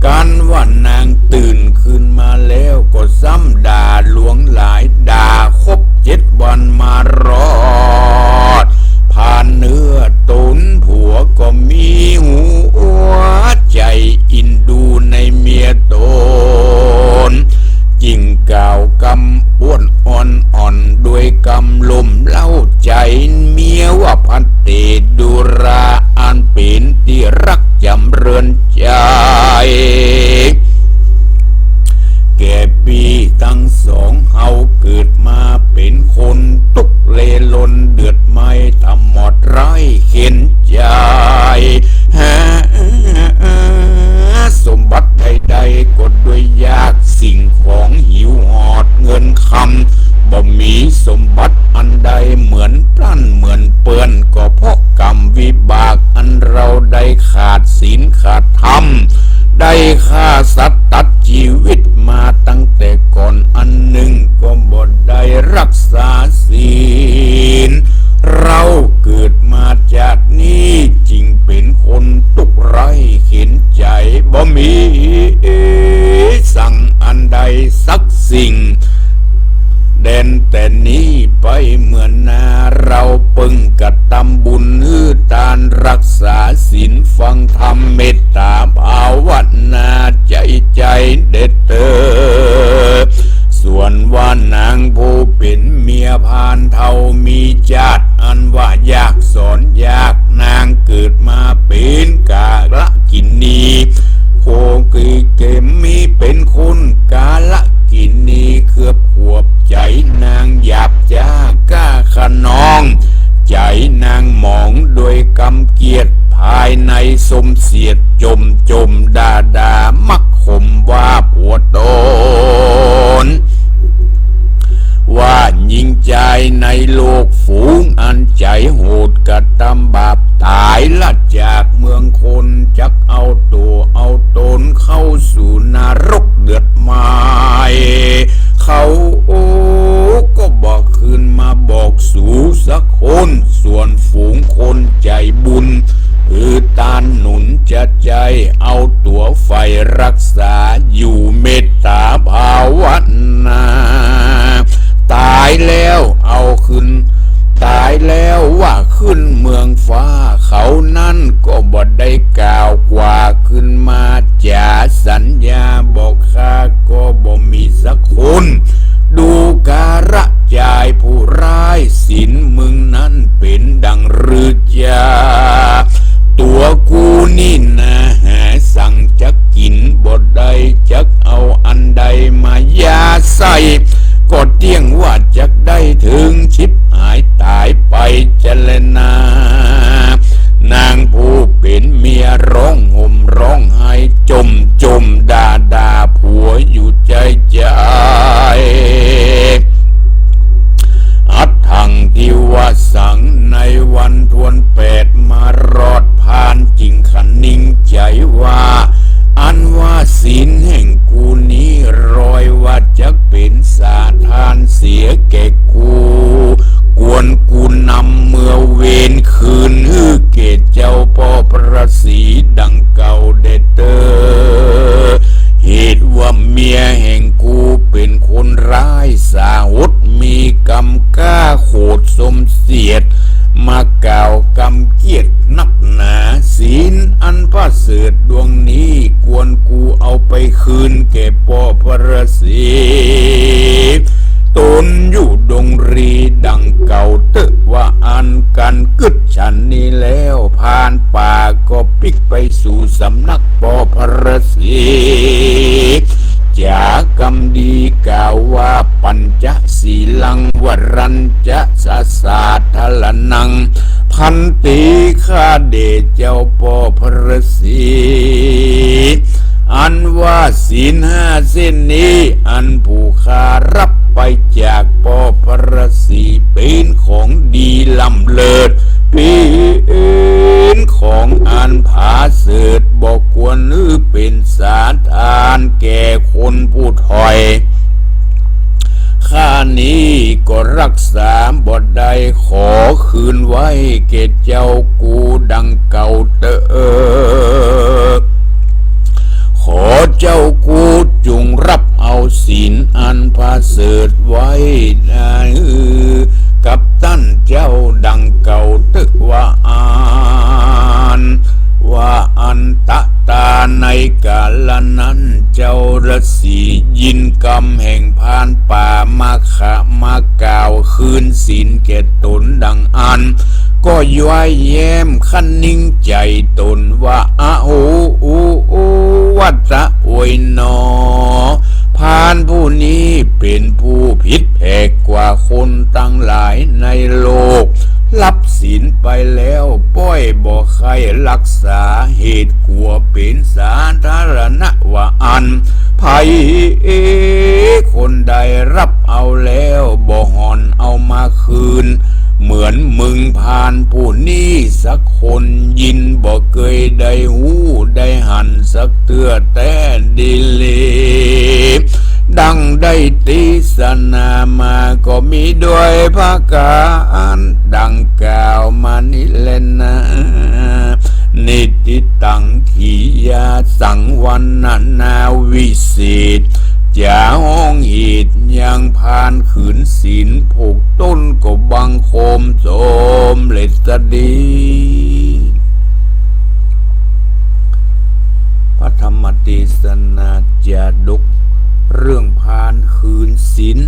กันว่านางตื่นคืนมาแล้วก็ซ้ำด่าหลวงหลาย ด่าครบเจ็ดวันมารอด พรานเนื้อต๋นผัวก็มีหัวใจ๋อินดูในเมียต๋น จึ่งกล่าวกำอ้วนอ่อนๆ ด้วยกำลมเล้าใจ๋เมียว่า ภัทเทดูราอันเป๋นตี้ฮักจ๋ำเริญใจ๋ แก่ปี้ตังสอง เฮาเกิดมาเป๋นคนตุ๊กข์เลรนเดือดไหม้ ถมอดไร้เข็ญใจ๋ หาสมบัติใดๆ ก็ด้วยยาก สิ่งของหิวหอดเงินคำ บ่มีสมบัติอันใดเหมือนปลั้นเหมือนเปื้อน ก็เพราะกรรมวิบากอันเฮาได้ขาดศีลขาดธรรม ได้ฆ่าสัตว์ตัดจีวิตมาตั้งแต่ก่อนอันหนึ่ง ก็บ่ได้รักษาศีล เฮาเกิดมาจาตินี้จึ่งเป๋นคนตุ๊กข์ไร้เข็ญใจ๋ บ่มีสังอันใดสักสิ่ง แดนแต่นี้ไปเมื่อหน้า เฮาเปิงกระตำบุญหื้อตานรักษาศีลฟังธรรมเมตตาภาวนาใจ๋ใจ๋เด็ดเตอ ส่วนว่านางผู้เป๋นเมียพรานเฒ่ามีจาติอันว่ายากสอนยาก นางเกิดมาเป๋นกาละกิณี โคกิเกมีเป๋นคนกาละกิณี เคือบขวบใจ๋นางหยาบจ๊า กล้าคะนอง ใจ๋นางหมองโดยกำเกียจ ภายในสมเสียดจ่มจ่มด่าด่ามักขมว่าผัวต๋น ว่าหญิงจายในโลกฝูงอันจ ใจ๋โหดกระตำบาป ต๋ายละจากเมืองคน จักเอาตั๋วเอาต๋นเข้าสู่นรกเดือดไหม้ เขา โอ้ ก็บ่คืนมาบอกสูสักคน ส่วนฝูงคนใจ๋บุญ หื้อตานหนุนจะใจ๋ เอาตั๋วใฝ่รักษา อยู่เมตต๋าภาวนา ต๋ายแล้วเอาคืน ต๋ายแล้วว่าขึ้นเมืองฟ้า เขานั้นก็บ่ได้กล่าวกว่าคืนมา จ๋าสัญญาบอกข้าก็บ่มีสักคน ดูกาละจายผู้ร้าย ศีลมึงนั้นเป๋นดังฤๅจา ตั๋วกูนี่นาหาสังจักกิ๋นบ่ได้ จักเอาอันใดมายาใส่ ก็เตี้ยงว่าจักได้เถิง ฉิบหายต๋ายไปจะแลนา นางผู้เป๋นเมียร้องห่มร้องไห้ จ่มจ่มด่าด่าผัวอยู่ใจ๋ใจ๋ อัตถังทิวสัง ในวันทวนแปดมารอด พานจึงคะนิงใจ๋ว่า อันว่าศีลแห่งกูนี้ รอยว่าจักเป๋นสาทานเสียแก่กู กวนกูนำเมือเวรคืนหื้อแก่เจ้าป้อพระศรีดังเก่าแด่เต๊อะ เหตุว่าเมียแห่งกูเป๋นคนร้ายสาหด มีกำกล้าโขดสมเสียด มากล่าวกำเกียดนักหนา ศีลอันประเสริฐดวงนี้ กวนกูเอาไปคืนแก่ป้อพระศรี ตนอยู่ดงรีดังเก่าเต๊อะว่าอั้น กันกึ๊ดฉันนี้แล้ว พรานป่าก็ปิ๊กไปสู่สำนักป้อพระศรี จ๋ากำดีกล่าวว่า ปัญจศีลังวรัญจะสะสาธารณัง ภันติ ข้าแด่เจ้าป้อพระศรี อันว่าศีลห้าเส้นนี้ อันผู้ข้ารับไปจากป้อพระศรี เป๋นของดีล้ำเลิศ เป๋นของอันผาเสริฐ บ่ควรหื้อเป๋นสาทานแก่คนผู้ถ่อย ข้านี้ก็รักษาบ่ได้ ขอคืนไว้แก่เจ้ากูดังเก่าเต๊อะ ขอเจ้ากูจุ่งรับเอาศีลอันผาเสริฐไว้ กับต้านเจ้าดังเก่าเต๊อะว่าอั้น ว่าอันตะตาในกาละนั้น เจ้าฤๅษียินกำแห่งพรานป่ามาขะ มากล่าวคืนศีลแก่ตนดังอั้น ก็ย้อยแย้มคะนิงใจ๋ตนว่า อะโห อุ อุ วัตตะ โอยหนอ พรานผู้นี้เป๋นผู้ผิดแผกกว่าคนตังหลายในโลก รับศีลไปแล้วป้อยบ่ใค่รักษา เหตุกั๋วเป๋นสาธารณะว่าอั้น ใผคนใดรับเอาแล้วบ่ห่อนเอามาคืน เหมือนมึงพรานผู้นี้สักคน ยินบ่เกยได้ฮู้ได้หันสักเตื้อแต๊ดีหลี ดังได้เตสนามาก็มีด้วยประก๋านดังกล่าวมานี้แลนา นิฏฐิตัง กิริยาสังวรรณนาวิเศษ จ๋าห้องเหตุยังพรานขืนศีล พวกต้นก็บังคมสมเร็จดี พระธรรมเตสนาจาดก เรื่องพรานขืนศีล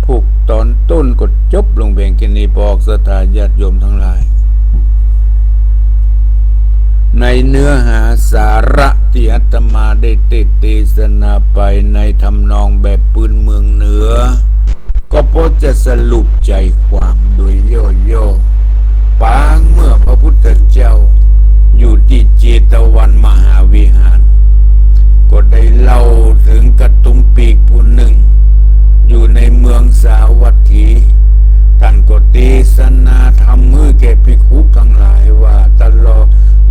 พวกต๋อนต้นก็จบลงเพียงแค่นี้ ปอกศรัทธาญาติโยมทั้งหลาย ในเนื้อหาสาระตี้อาตมาได้เตสนาไปในทำนองแบบปื้นเมืองเหนือ ก็พอจะสรุปใจ๋ความโดยย่อๆ ปางเมื่อพระพุทธเจ้าอยู่ตี้เจตวันมหาวิหาร ก็ได้เล่าเถิงกระตุมปีกผู้นึ่ง อยู่ในเมืองสาวัตถี ต้านก็ เตสนาธรรมหื้อแก่ภิกขุตังหลายว่า ตลอด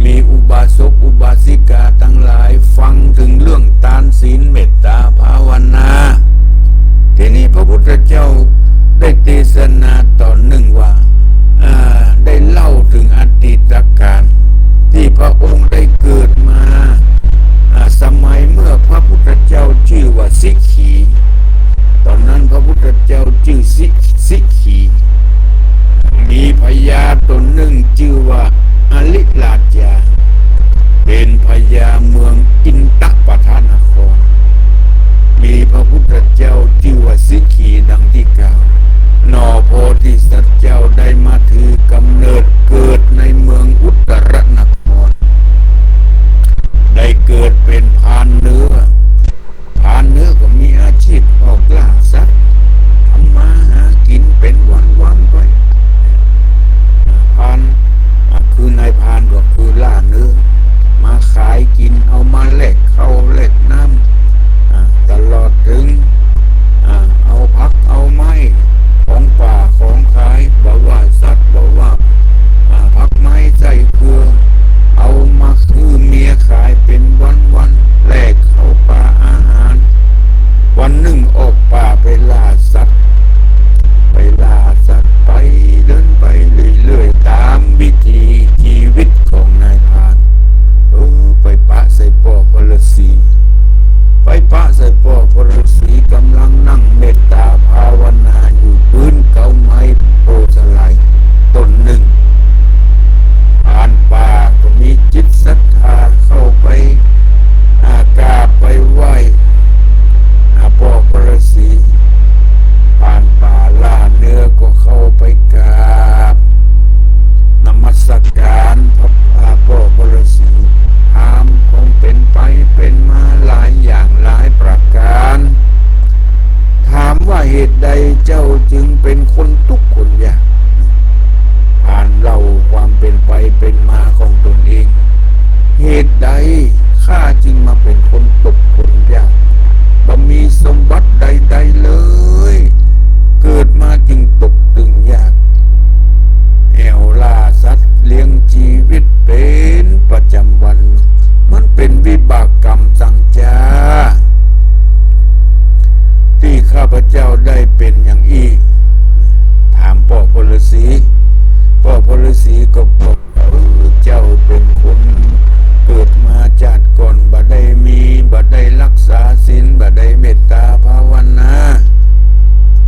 มีอุบาสกอุบาสิกาตังหลายฟังเถิงเรื่องตาน ศีล เมตตา ภาวนา ทีนี้พระพุทธเจ้าได้เตสนาต๋อนนึ่งว่า อ่า ได้เล่าเถิงอดีตกาลตี้พระองค์ได้เกิดมา อ่า สมัยเมื่อพระพุทธเจ้าจื้อว่าสิขี ต๋อนนั้นพระพุทธเจ้าจื้อสิ สิขี มีพญาต๋นนึ่งจื้อว่าอลิราชา เป๋นพญาเมืองอินทปัตตนคร มีพระพุทธเจ้าจื้อว่าสิขีดังตี้กล่าว หน่อโพธิสัตว์เจ้าได้มาถือกำเนิดเกิดในเมืองอุตตรนคร ได้เกิดเป๋นพรานเนื้อ พรานเนื้อก็มีอาชีพออกล่าสัตว์ ทำมาหากิ๋นเป๋นวันๆ ไป พราน อ่า คือนายพรานก็คือล่าเนื้อ มาขายกิ๋น เอามาแลกข้าวแลกน้ำ อ่า ตลอดเถิง อ่า เอาผักเอาไม้ ของป่าของขาย บ่ว่าสัตว์ บ่ว่า อ่า ผักไม้ไส้เกลือ เอามาหื้อเมียขายเป๋นวันๆ แลกข้าวปลาอาหาร วันนึ่งออกป่าไปล่าสัตว์ ไปล่าสัตว์ ไปเดินไปเรื่อยๆ ต๋ามวิถีจีวิตของนายพราน เออ ไปปะใส่ป้อพระฤาษี ไปปะใส่ป้อพระฤาษีก๋ำลังนั่งเมตตาภาวนาอยู่ปื๊นเก๊าไม้โพธิ์สาลีต๋นนึ่ง พรานป่าก็มีจิตศรัทธาเข้าไป อ่า กราบไปไหว้ อ่า ป้อพระฤาษี พรานป่าล่าเนื้อก็เข้าไปกราบนมัสการพระ อ่า ป้อพระฤาษี ถามความเป๋นไปเป๋นมาหลายอย่างหลายประก๋าน ถามว่าเหตุใดเจ้าจึงเป๋นคนตุ๊กข์คนยาก พรานเล่าความเป๋นไปเป๋นมาของตนเอง เหตุใดข้าจึงมาเป๋นคนตุ๊กข์คนยาก บ่มีสมบัติใดๆ เลย เกิดมาจึงตุ๊กข์จึงยาก แอ่วล่าสัตว์เลี้ยงจีวิตเป๋นประจ๋ำวัน มันเป๋นวิบากกรรมสังจ้า ตี้ข้าพเจ้าได้เป๋นอย่างอี้ ถามป้อพระฤาษี ป้อพระฤาษีก็บอก เออ เจ้าเป๋นคนเกิดมาจาติก่อนบ่ได้มี บ่ได้รักษาศีล บ่ได้เมตตาภาวนา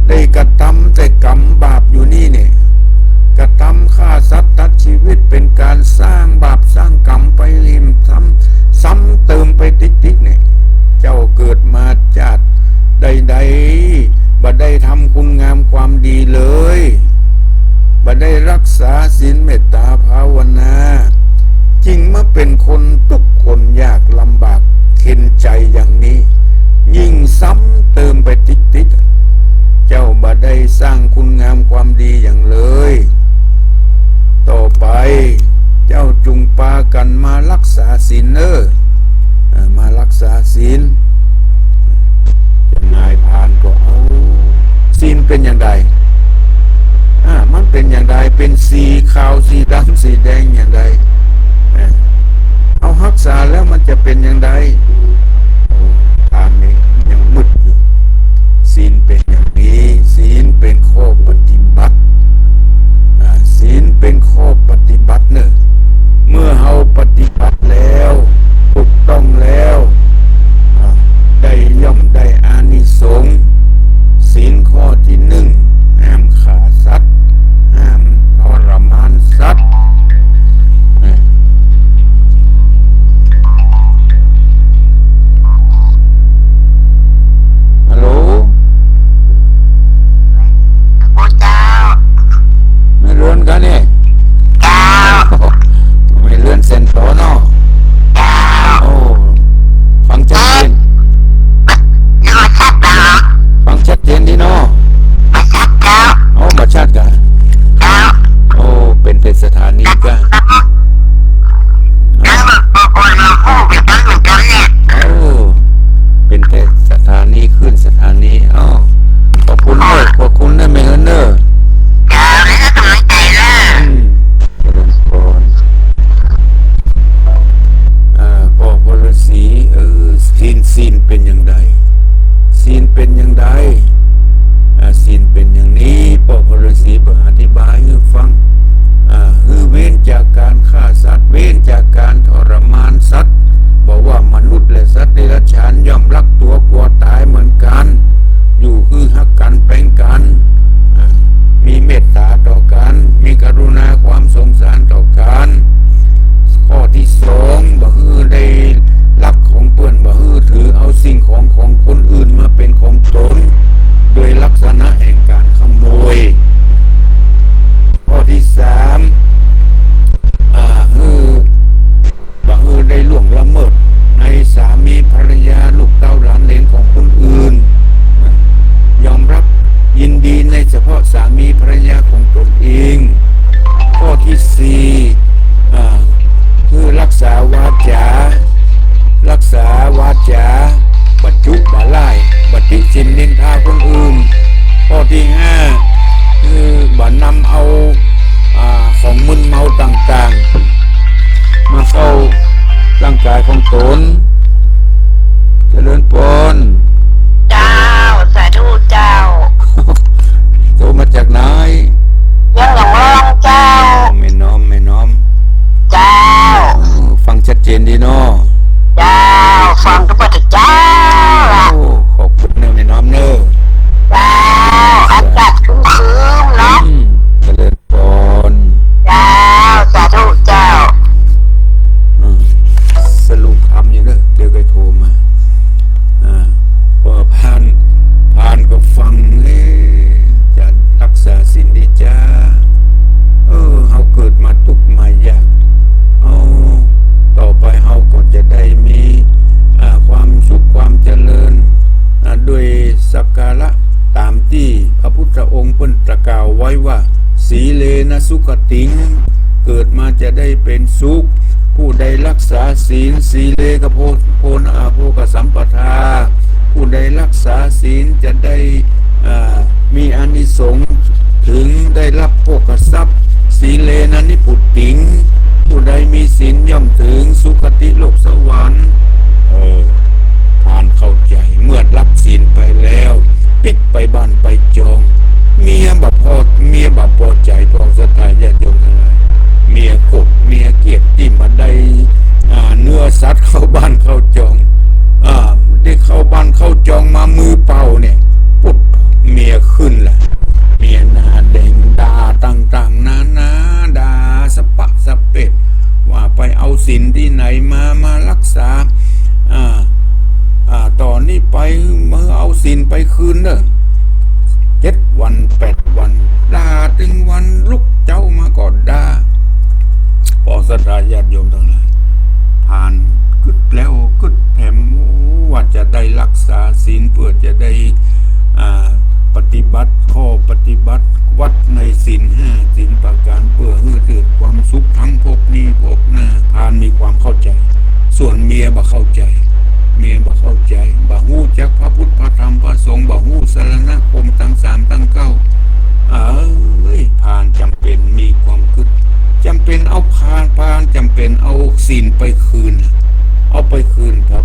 ได้กระทำแต่กรรมบาปอยู่นี่เนี่ย กระทำฆ่าสัตว์ตัดชีวิต เป๋นก๋านสร้างบาปสร้างกรรมไปริมซ้ำ ซ้ำเติมไปติ๊กๆ เนี่ย เจ้าเกิดมาจาติ ใดๆ บ่ได้ทำคุณงามความดีเลย บ่ได้รักษาศีลเมตตาภาวนา จึงมาเป๋นคนตุ๊กข์คนยากลำบากเข็ญใจ๋อย่างนี้ ยิ่งซ้ำเติมไปติ๊กๆ เจ้าบ่ได้สร้างคุณงามความดีหยังเลย ต่อไปเจ้าจุ่งปากั๋นมารักษาศีลเน่อ อ่า มารักษาศีล นายพรานก็ เอ้า ศีลเป๋นอย่างใด อ่า มันเป๋นอย่างใด เป๋นสีขาว สีดำ สีแดงอย่างใด อ่า เอาฮักษาแล้วมันจะเป๋นอย่างใด โอ้ พรานนี่ยังมึดอยู่ ศีลเป๋นอย่างนี้ ศีลเป๋นข้อปฏิบัติ อ่า ศีลเป๋นข้อปฏิบัติเน่อ เมื่อเฮาปฏิบัติแล้ว ถูกต้องแล้ว อ่า ได้ย่อมได้อานิสงส์ ศีลข้อตี้นึ่ง ห้ามฆ่าสัตว์ ห้ามทรมานสัตว์ อ่า ฮัลโหล โอ้เจ้า แม่เรือนกานี่ เจ้า เป๋นอย่างใด ศีลเป๋นอย่างใด อ่า ศีลเป๋นอย่างนี้ ป้อพ่อฤๅษีเปิ้นอธิบายหื้อฟัง อ่า หื้อเว้นจากก๋านฆ่าสัตว์ เว้นจากก๋านทรมานสัตว์ บ่ว่ามนุษย์และสัตว์เดรัจฉาน ย่อมรักตั๋วกั๋วต๋ายเหมือนกั๋น อยู่หื้อฮักกั๋นแป๋งกั๋น อ่า มีเมตต๋าต่อกั๋น มีกรุณาความสงสารต่อกั๋น ข้อตี้สอง บ่หื้อได้ลักของเปิ้น บ่หื้อถือเอาสิ่งของของคนอื่นมาเป๋นของตน โดยลักษณะแห่งก๋านขโมย ข้อตี้สาม อ่า หื้อ บ่หื้อได้ล่วงละเมิดในสามีภรรยาลูกเต้าหลานเหลนของคนอื่น ยอมรับยินดีในเฉพาะสามีภรรยาของตนเอง ข้อตี้สี่ อ่า หื้อรักษาวาจา รักษาวาจา บ่จุบ่ล่าย บ่ติฉินนินทาคนอื่น ข้อตี้ห้า หื้อบ่นำเอา อ่า ของมึนเมาต่างๆ มาเข้าร่างก๋ายของตน เจริญปอน เจ้า สาธุเจ้า โทรมาจากไหน เมืองหลวงเจ้า แม่น้อม แม่น้อม เจ้า โอ้ ฟังชัดเจนดีเนาะ เจ้า ฟังก็พระเจ้า โอ้ ขอบคุณเนอะแม่น้อมเนอะ เจ้า อากาศครึ้มๆ เนาะ อืม เจริญปอน เจ้า สาธุเจ้า อืม สรุปธรรมอยู่เนอะ เดี๋ยวก็โทรมา อ่า พอพราน พรานก็ฟัง เอ๊ะ จะรักษาศีลดีจ้า เออ เฮาเกิดมาตุ๊กข์มายาก เอา ต่อไปเฮาก็จะได้มี อ่า ความสุขความเจริญ อ่า ด้วยสักการะต๋ามตี้พระพุทธองค์เปิ้นตรัสกล่าวไว้ว่า สีเลนะสุขติง เกิดมาจะได้เป๋นสุข ผู้ใดรักษาศีล สีเลนะโภ โภ อ่า โภคสัมปทา ผู้ใดรักษาศีลจะได้ อ่า มีอานิสงส์ ถึงได้รับโภคทรัพย์ สีเลนะนิพพุติง ผู้ใดมีศีลย่อมถึงสุคติโลกสวรรค์ เออ พรานเข้าใจ๋ เมื่อรับศีลไปแล้ว ปิ๊กไปบ้านไปจอง เมียบ่พอ เมียบ่ปอใจ๋ พวกศรัทธาญาติโยมตังหลาย เมียโกรธ เมียเกลียดตี้บ่ได้ อ่า เนื้อสัตว์เข้าบ้านเข้าจอง อ่า ได้เข้าบ้านเข้าจองมามือเปล่าเนี่ย ปุ๊บ เมียขึ้นละ เมียหน้าแดง ด่าต่างๆ นานา ด่าสะปะสะเปะ ว่าไปเอาศีลตี้ไหนมา มารักษา อ่า อ่า ต่อนี้ไป เมื่อเอาศีลไปคืนเน่อ เจ็ดวันแปดวัน ด่าตึงวันลุกเจ๊ามาก็ด่า พวกศรัทธาญาติโยมตังหลาย พรานกึ๊ดแล้วกึ๊ดแถม ว่าจะได้รักษาศีลเปื้อจะได้ อ่า ปฏิบัติข้อปฏิบัติวัตรในศีลห้า ศีลประการ เปื้อหื้อเกิดความสุขตึงภพนี้ภพหน้า พรานมีความเข้าใจ๋ ส่วนเมียบ่เข้าใจ๋ เมียบ่เข้าใจ๋ บ่ฮู้จักพระพุทธพระธรรมพระสงฆ์ บ่ฮู้สรณคมทั้งสามทั้งเก้า เอ้ย พรานจ๋ำเป๋นมีความกึ๊ด จ๋ำเป๋นเอาพราน พรานจ๋ำเป๋นเอาศีลไปคืน เอาไปคืนครับ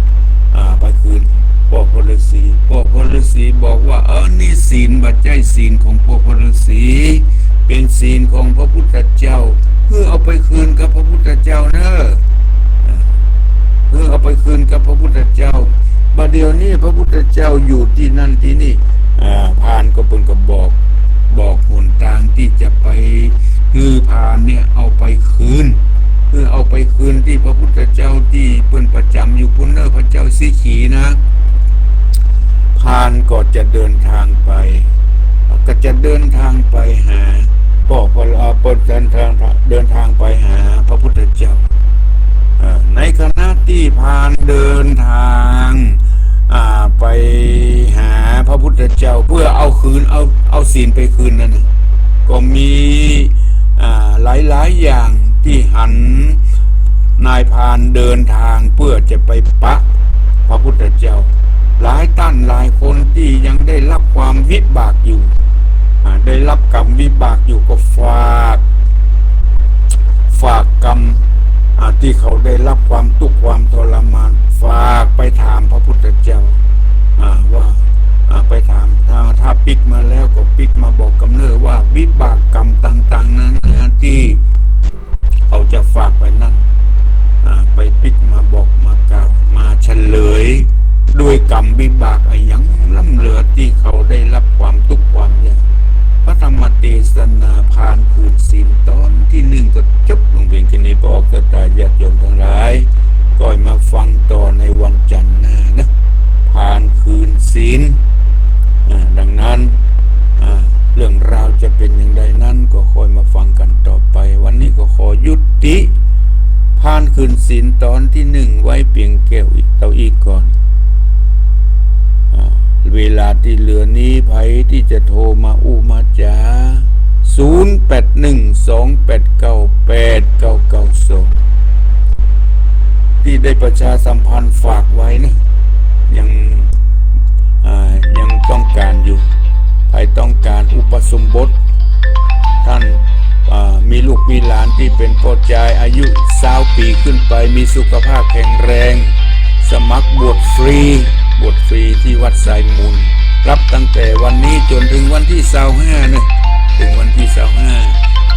อ่า ไปคืนป้อพ่อฤๅษี ป้อพ่อฤๅษีบอกว่า เออ นี่ศีลบ่ใจ้ศีลของป้อพ่อฤๅษี เป๋นศีลของพระพุทธเจ้า หื้อเอาไปคืนกับพระพุทธเจ้าเน่อ อ่า หื้อเอาไปคืนกับพระพุทธเจ้า บ่าเดี่ยวนี้พระพุทธเจ้าอยู่ตี้นั่นตี้นี่ อ่า พรานก็เปิ้นก็บอก บอกหนตางตี้จะไป หื้อพรานเนี่ยเอาไปคืน หื้อเอาไปคืนตี้พระพุทธเจ้าตี้เปิ้นประจ๋ำอยู่ปุ้นเน่อ พระเจ้าสีขีนะ พรานก็จะเดินทางไป ก็จะเดินทางไปหา ก็ ก็ เอ่อ เปิ้นเดินทาง เดินทางไปหาพระพุทธเจ้า เอ่อ ในขณะตี้พรานเดินทาง อ่า ไปหาพระพุทธเจ้าเปื้อเอาคืน เอา เอาศีลไปคืนนั้นน่ะ ก็มี อ่า หลายๆ อย่างตี้หันนายพรานเดินทางเปื้อจะไปปะพระพุทธเจ้า หลายต้านหลายคนตี้ยังได้รับความวิบากอยู่ อ่า ได้รับกรรมวิบากอยู่ก็ฝาก ฝากกรรม อ่า ตี้เขาได้ฮับความตุ๊กข์ความทรมาน ฝากไปถามพระพุทธเจ้า อ่า ว่า อ่า ไปถาม ถ้า ถ้าปิ๊กมาแล้วก็ปิ๊กมาบอกกำเนิดว่าวิบากกรรมต่างๆ นานาตี้เขาจะฝากไปนั้น อ่า ไปปิ๊กมาบอกมากล่าวมาเฉลย ด้วยกรรมวิบากอะหยังล้ำเหลือตี้เขาได้ฮับความตุ๊กข์ความยาก พระธรรมเตสนาพานคืนศีลตอนตี้นึ่งก็จบลงเพียงแค่นี้ ปออกศรัทธาญาติโยมตังหลาย ก็มาฟังต่อในวันจันทร์หน้านะ พานคืนศีล อ่า ดังนั้น อ่า เรื่องราวจะเป๋นอย่างใดนั้นก็ค่อยมาฟังกั๋นต่อไป วันนี้ก็ขอยุติ พานคืนศีลตอนตี้นึ่งไว้เปียงแค่เต้าอี้ก่อน อ่า เวลาตี้เหลือนี้ ใผตี้จะโทรมาอู้มาจ๋า ศูนย์แปดหนึ่ง สองแปดเก้า แปดเก้าเก้าสอง ตี้ได้ประชาสัมพันธ์ฝากไว้นะ ยัง อ่า ยังต้องก๋านอยู่ ใผต้องก๋านอุปสมบท ต้าน อ่า มีลูกมีหลานตี้เป๋นป้อจายอายุซาวปี๋ขึ้นไป มีสุขภาพแข็งแรง สมัครบวชฟรี บวชฟรีตี้วัดสายมูล ฮับตั้งแต่วันนี้จ๋นเถิงวันตี้ซาวห้าเน่อ เถิงวันตี้ซาวห้า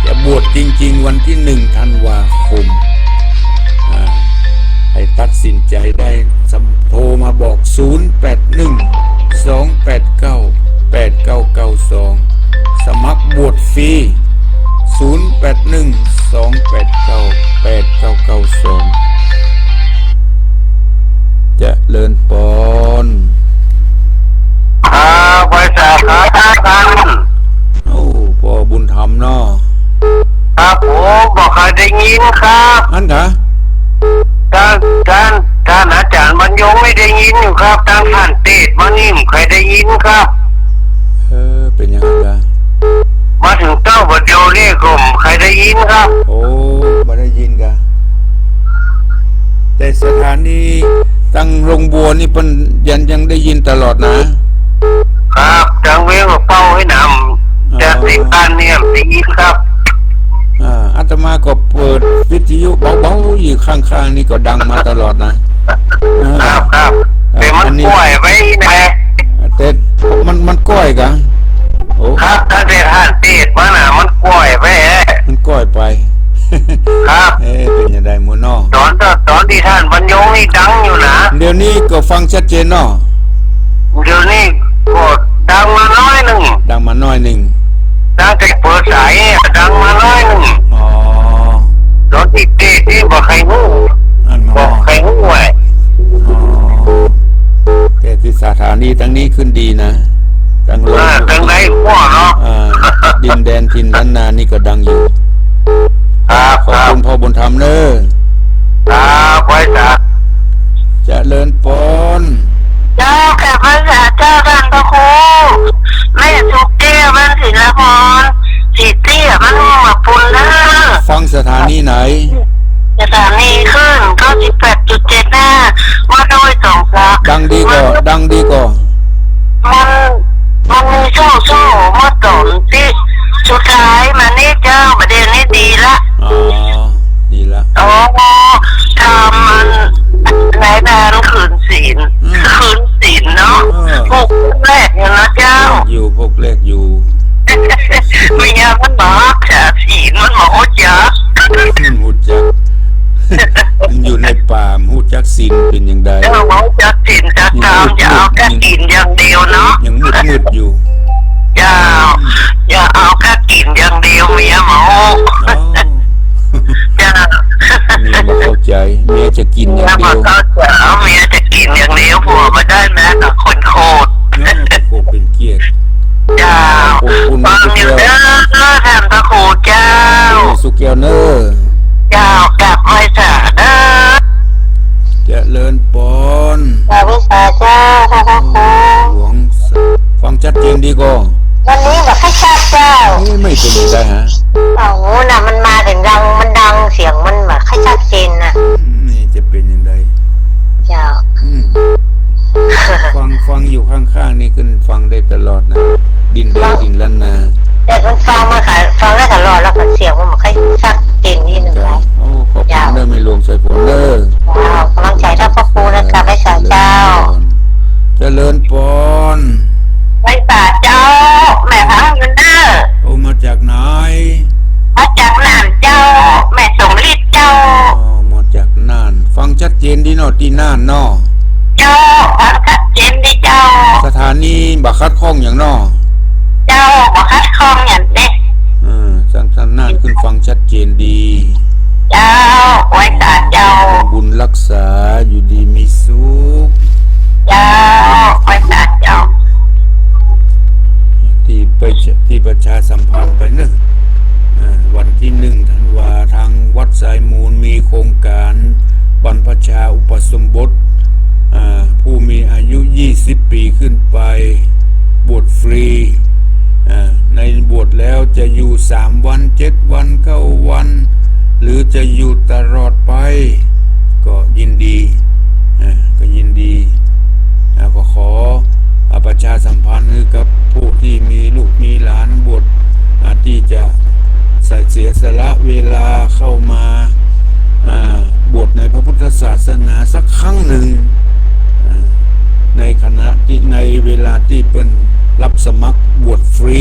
จะบวชจริงๆ วันตี้หนึ่งธันวาคม อ่า ใผตัดสินใจ๋ได้ สำ- โทรมาบอก ศูนย์แปดหนึ่ง สองแปดเก้า แปดเก้าเก้าสอง สมัครบวชฟรี ศูนย์แปดหนึ่ง สองแปดเก้า แปดเก้าเก้าสอง เจริญปอน ครับ ไหว้สาครับท่าน โอ้ ป้อบุญธรรมเนาะ ครับผม บ่ใค่ได้ยินครับ อั้นกา ต้าน ต้าน ต้านอาจ๋ารย์บรรยงนี่ได้ยินอยู่ครับ ต้านต้านเตสน์มานี่บ่ใค่ได้ยินครับ เออ เป๋นหยังกา มาเถิงเต้าบ่าเดี่ยวนี้ก็บ่ใค่ได้ยินครับ โอ้ บ่ได้ยินกา แต่สถานีตังโฮงบัวนี่เปิ้นยัง ยังได้ยินตลอดนะ ครับ ตังเวียงก็เป่าหื้อหนำ อ๋อ แต่เสียงก้านเนี่ยได้ยินครับ อ่า อาตมาก็เปิดวิทยุเบาๆ อยู่ข้างๆ นี่ก็ดังมาตลอดนะ อ่า ครับ ครับ อ่า แต่มัน อันนี้ ก้อยไปแน่ แต่มัน มันก้อยกา โอ้ ครับ ตั้งแต่ต้านเตสน์มาน่ะ มันก้อยไปแน่ มันก้อยไป ครับ เอ๊ะ เป๋นจั่งใดหมู่น้อง ตอน ตอนตี้ต้านบรรยงนี่ดังอยู่นะ เดี๋ยวนี้ก็ฟังชัดเจนเนาะ เดี๋ยวนี้ก็ดังมาน้อยนึ่ง ดังมาน้อยนึ่ง ตั้งแต่เปิดสายเนี่ยดังมาน้อยนึ่ง อ๋อ ตอนตี้เตสน์นี่บ่ใค่ฮู้ อั้นเนาะ บ่ใค่ฮู้เว้ย อ๋อ แต่ตี้สถานีตังนี้ขึ้นดีนะ ตังโฮง อ่า ตังในหัวเนาะ อ่า ดินแดนถิ่นล้านนานี่ก็ดังอยู่ ครับ ขอบคุณ ครับ ป้อบุญธรรมเน่อ ครับ ไหว้สา เจริญปอน เจ้า กราบไหว้สาเจ้าต้านพระครู แม่สุกแก้ว บ้านศิลปร ศรีเตี้ย บ้านม่วงหมากปูนเน่อ ฟังสถานีไหน สถานีคลื่น เก้าสิบแปดจุดเจ็ดห้า วัดห้วยสองพระ ดังดีก่อ มัน ดังดีก่อ มัน มันมีช่วงๆ เมื่อต๋อนตี้สุดท้ายมานี่เจ้า บ่าเดี่ยวนี้ดีละ อ๋อ ดีละ อ๋อ ทำมัน นายพรานคืนศีล อืม คืนศีลเนาะ เออ ปลุกแรกเนี่ยนะเจ้า อยู่ ปลุกแรกอยู่ เมียมันบ่ฮักษาศีล มันบ่ฮู้จัก มันฮู้จัก มันอยู่ในป่า มันฮู้จักศีลเป๋นจั่งใด เออ บ่ฮู้จักศีลจักธรรม ยังมืดๆ อย่าเอาก้ากิ๋นอย่างเดียวเนาะ ยังมืดๆ อยู่ เจ้า อย่าเอาก้ากิ๋นอย่างเดียว เมียบ่ฮู้ อ๋อ เจ้า เมียบ่เข้าใจ๋ เมียจะกิ๋นอย่างเดียว เมียบ่เข้าใจ๋ เมียจะกิ๋นอย่างเดียว ผัวบ่ได้แม้แต่คนโคตร เออ โคตรเป๋นเกียรติ เจ้า ขอบคุณ ฟังอยู่เด้อ ท่านพระครูเจ้า สุกแก้วเน่อ เจ้า กราบไหว้สาเด้อ เจริญปอน กราบไหว้สาเจ้า ท่านพระครู หลวง ฟังชัดเจนดีก่อ วันนี้บ่ค่อยชัดเจ้า เอ๊ะ ไม่เป๋นจั่งใดฮะ โอ้โห น่ะ มันมาเสียงดัง มันดัง เสียงมันบ่ค่อยชัดเจนน่ะ อืม นี่จะเป๋นจั่งใด เจ้า อืม ฟัง ฟังอยู่ข้างๆ นี่ขึ้นฟังได้ตลอดนะ ดินแดนถิ่นล้านนา แต่มันฟังมาค่ะ ฟังได้ตลอดแล้วก็เสียงมันบ่ค่อยชัดเจนนิดนึง เจ้า นะ โอ้ ขอบคุณ เจ้า เด้อแม่หลวง เออ เจ้า ก๋ำลังใจ๋เจ้าพระครูนะคะ ไหว้สาเจ้า เจริญพร ไหว้สาเจ้า แม่ฟังอยู่เน่อ โอ้ มาจากไหน มาจากน่านเจ้า แม่สมฤทธิ์เจ้า อ๋อ มาจากน่าน ฟังชัดเจนดีเนาะ ตี้น่านเนาะ เจ้า ฟังชัดเจนดีเจ้า สถานีบ่ขัดข้องหยังเนาะ เจ้า บ่ขัดข้องหยังเน่อ เออ ทาง ทางน่านขึ้นฟังชัดเจนดี เจ้า ไหว้สาเจ้า บุญรักษา อยู่ดีมีสุข เจ้า ไหว้สาเจ้า ตี้ไป ตี้ประชาสัมพันธ์ไปเน่อ อ่า วันตี้หนึ่งธันวา ทางวัดทรายมูลมีโครงก๋านบรรพชาอุปสมบท อ่า ผู้มีอายุยี่สิบปี๋ขึ้นไป บวชฟรี อ่า ในบวชแล้วจะอยู่สามวัน เจ็ดวัน เก้าวัน หรือจะอยู่ตลอดไป ก็ยินดี อ่า ก็ยินดี อ่า ก็ขอ อ่า ประชาสัมพันธ์หื้อกับผู้ตี้มีลูกมีหลานบวช อ่า ตี้จะใส่เสียสละเวลาเข้ามา อ่า บวชในพระพุทธศาสนาสักครั้งหนึ่ง อ่า ในขณะตี้ ในเวลาตี้เปิ้นรับสมัครบวชฟรี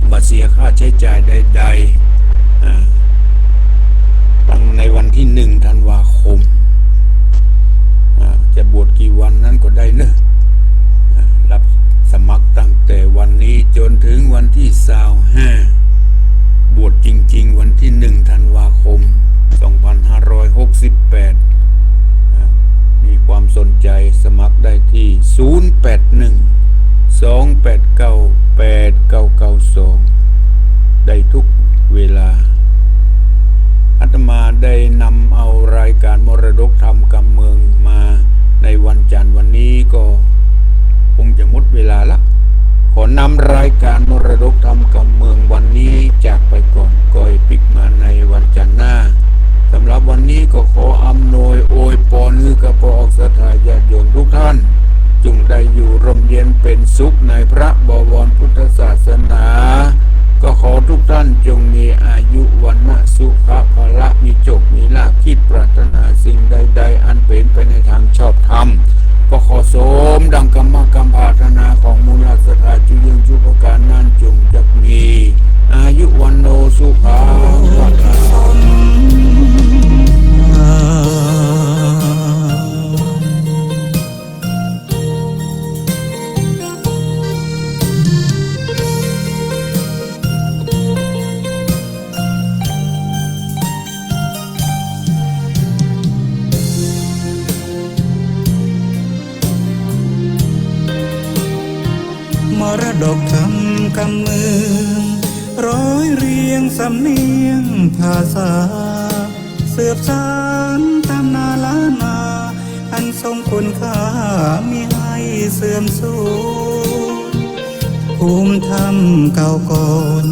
บ่เสียค่าใช้จ่ายใดๆ อ่า ตั้งในวันตี้หนึ่งธันวาคม อ่า จะบวชกี่วันนั้นก็ได้เน่อ อ่า รับสมัครตั้งแต่วันนี้จ๋นเถิงวันตี้ซาวห้า บวชจริงๆ วันตี้หนึ่งธันวาคม สองพันห้าร้อยหกสิบแปด อ่า มีความสนใจ๋สมัครได้ตี้ ศูนย์แปดหนึ่ง สองแปดเก้า แปดเก้าเก้าสอง ได้ทุกเวลา อาตมาได้นำเอารายการมรดกธรรมกำเมืองมาในวันจันทร์ วันนี้ก็คงจะหมดเวลาละ ขอนำรายการมรดกธรรมกำเมืองวันนี้จากไปก่อน ก้อยปิ๊กมาในวันจันทร์หน้า สำหรับวันนี้ก็ขออำนวยอวยปอนหื้อกับป้อออกศรัทธาญาติโยมทุกท่าน จุ่งได้อยู่ร่มเย็นเป๋นสุขในพระบวรพุทธศาสนา ก็ขอทุกท่านจงมีอายุ วรรณะ สุขะ พละ มีโจค มีลาภ คิดปรารถนาสิ่งใดๆ อันเป๋นไปในตางชอบธรรม ก็ขอสมดังกำมะกำผาถนาของหมู่เหล่าศรัทธาจุเยื้องจุประก๋านนั้น จุ่งจักมีอายุ วรรณโณ สุขัง พลัง มรดกธรรมกำเมือง ร้อยเรียงสำเนียงภาษา สืบสานตำนานล้านนา อันทรงคุณค่ามิให้เสื่อมสูญ ภูมิธรรมเก่าก่อน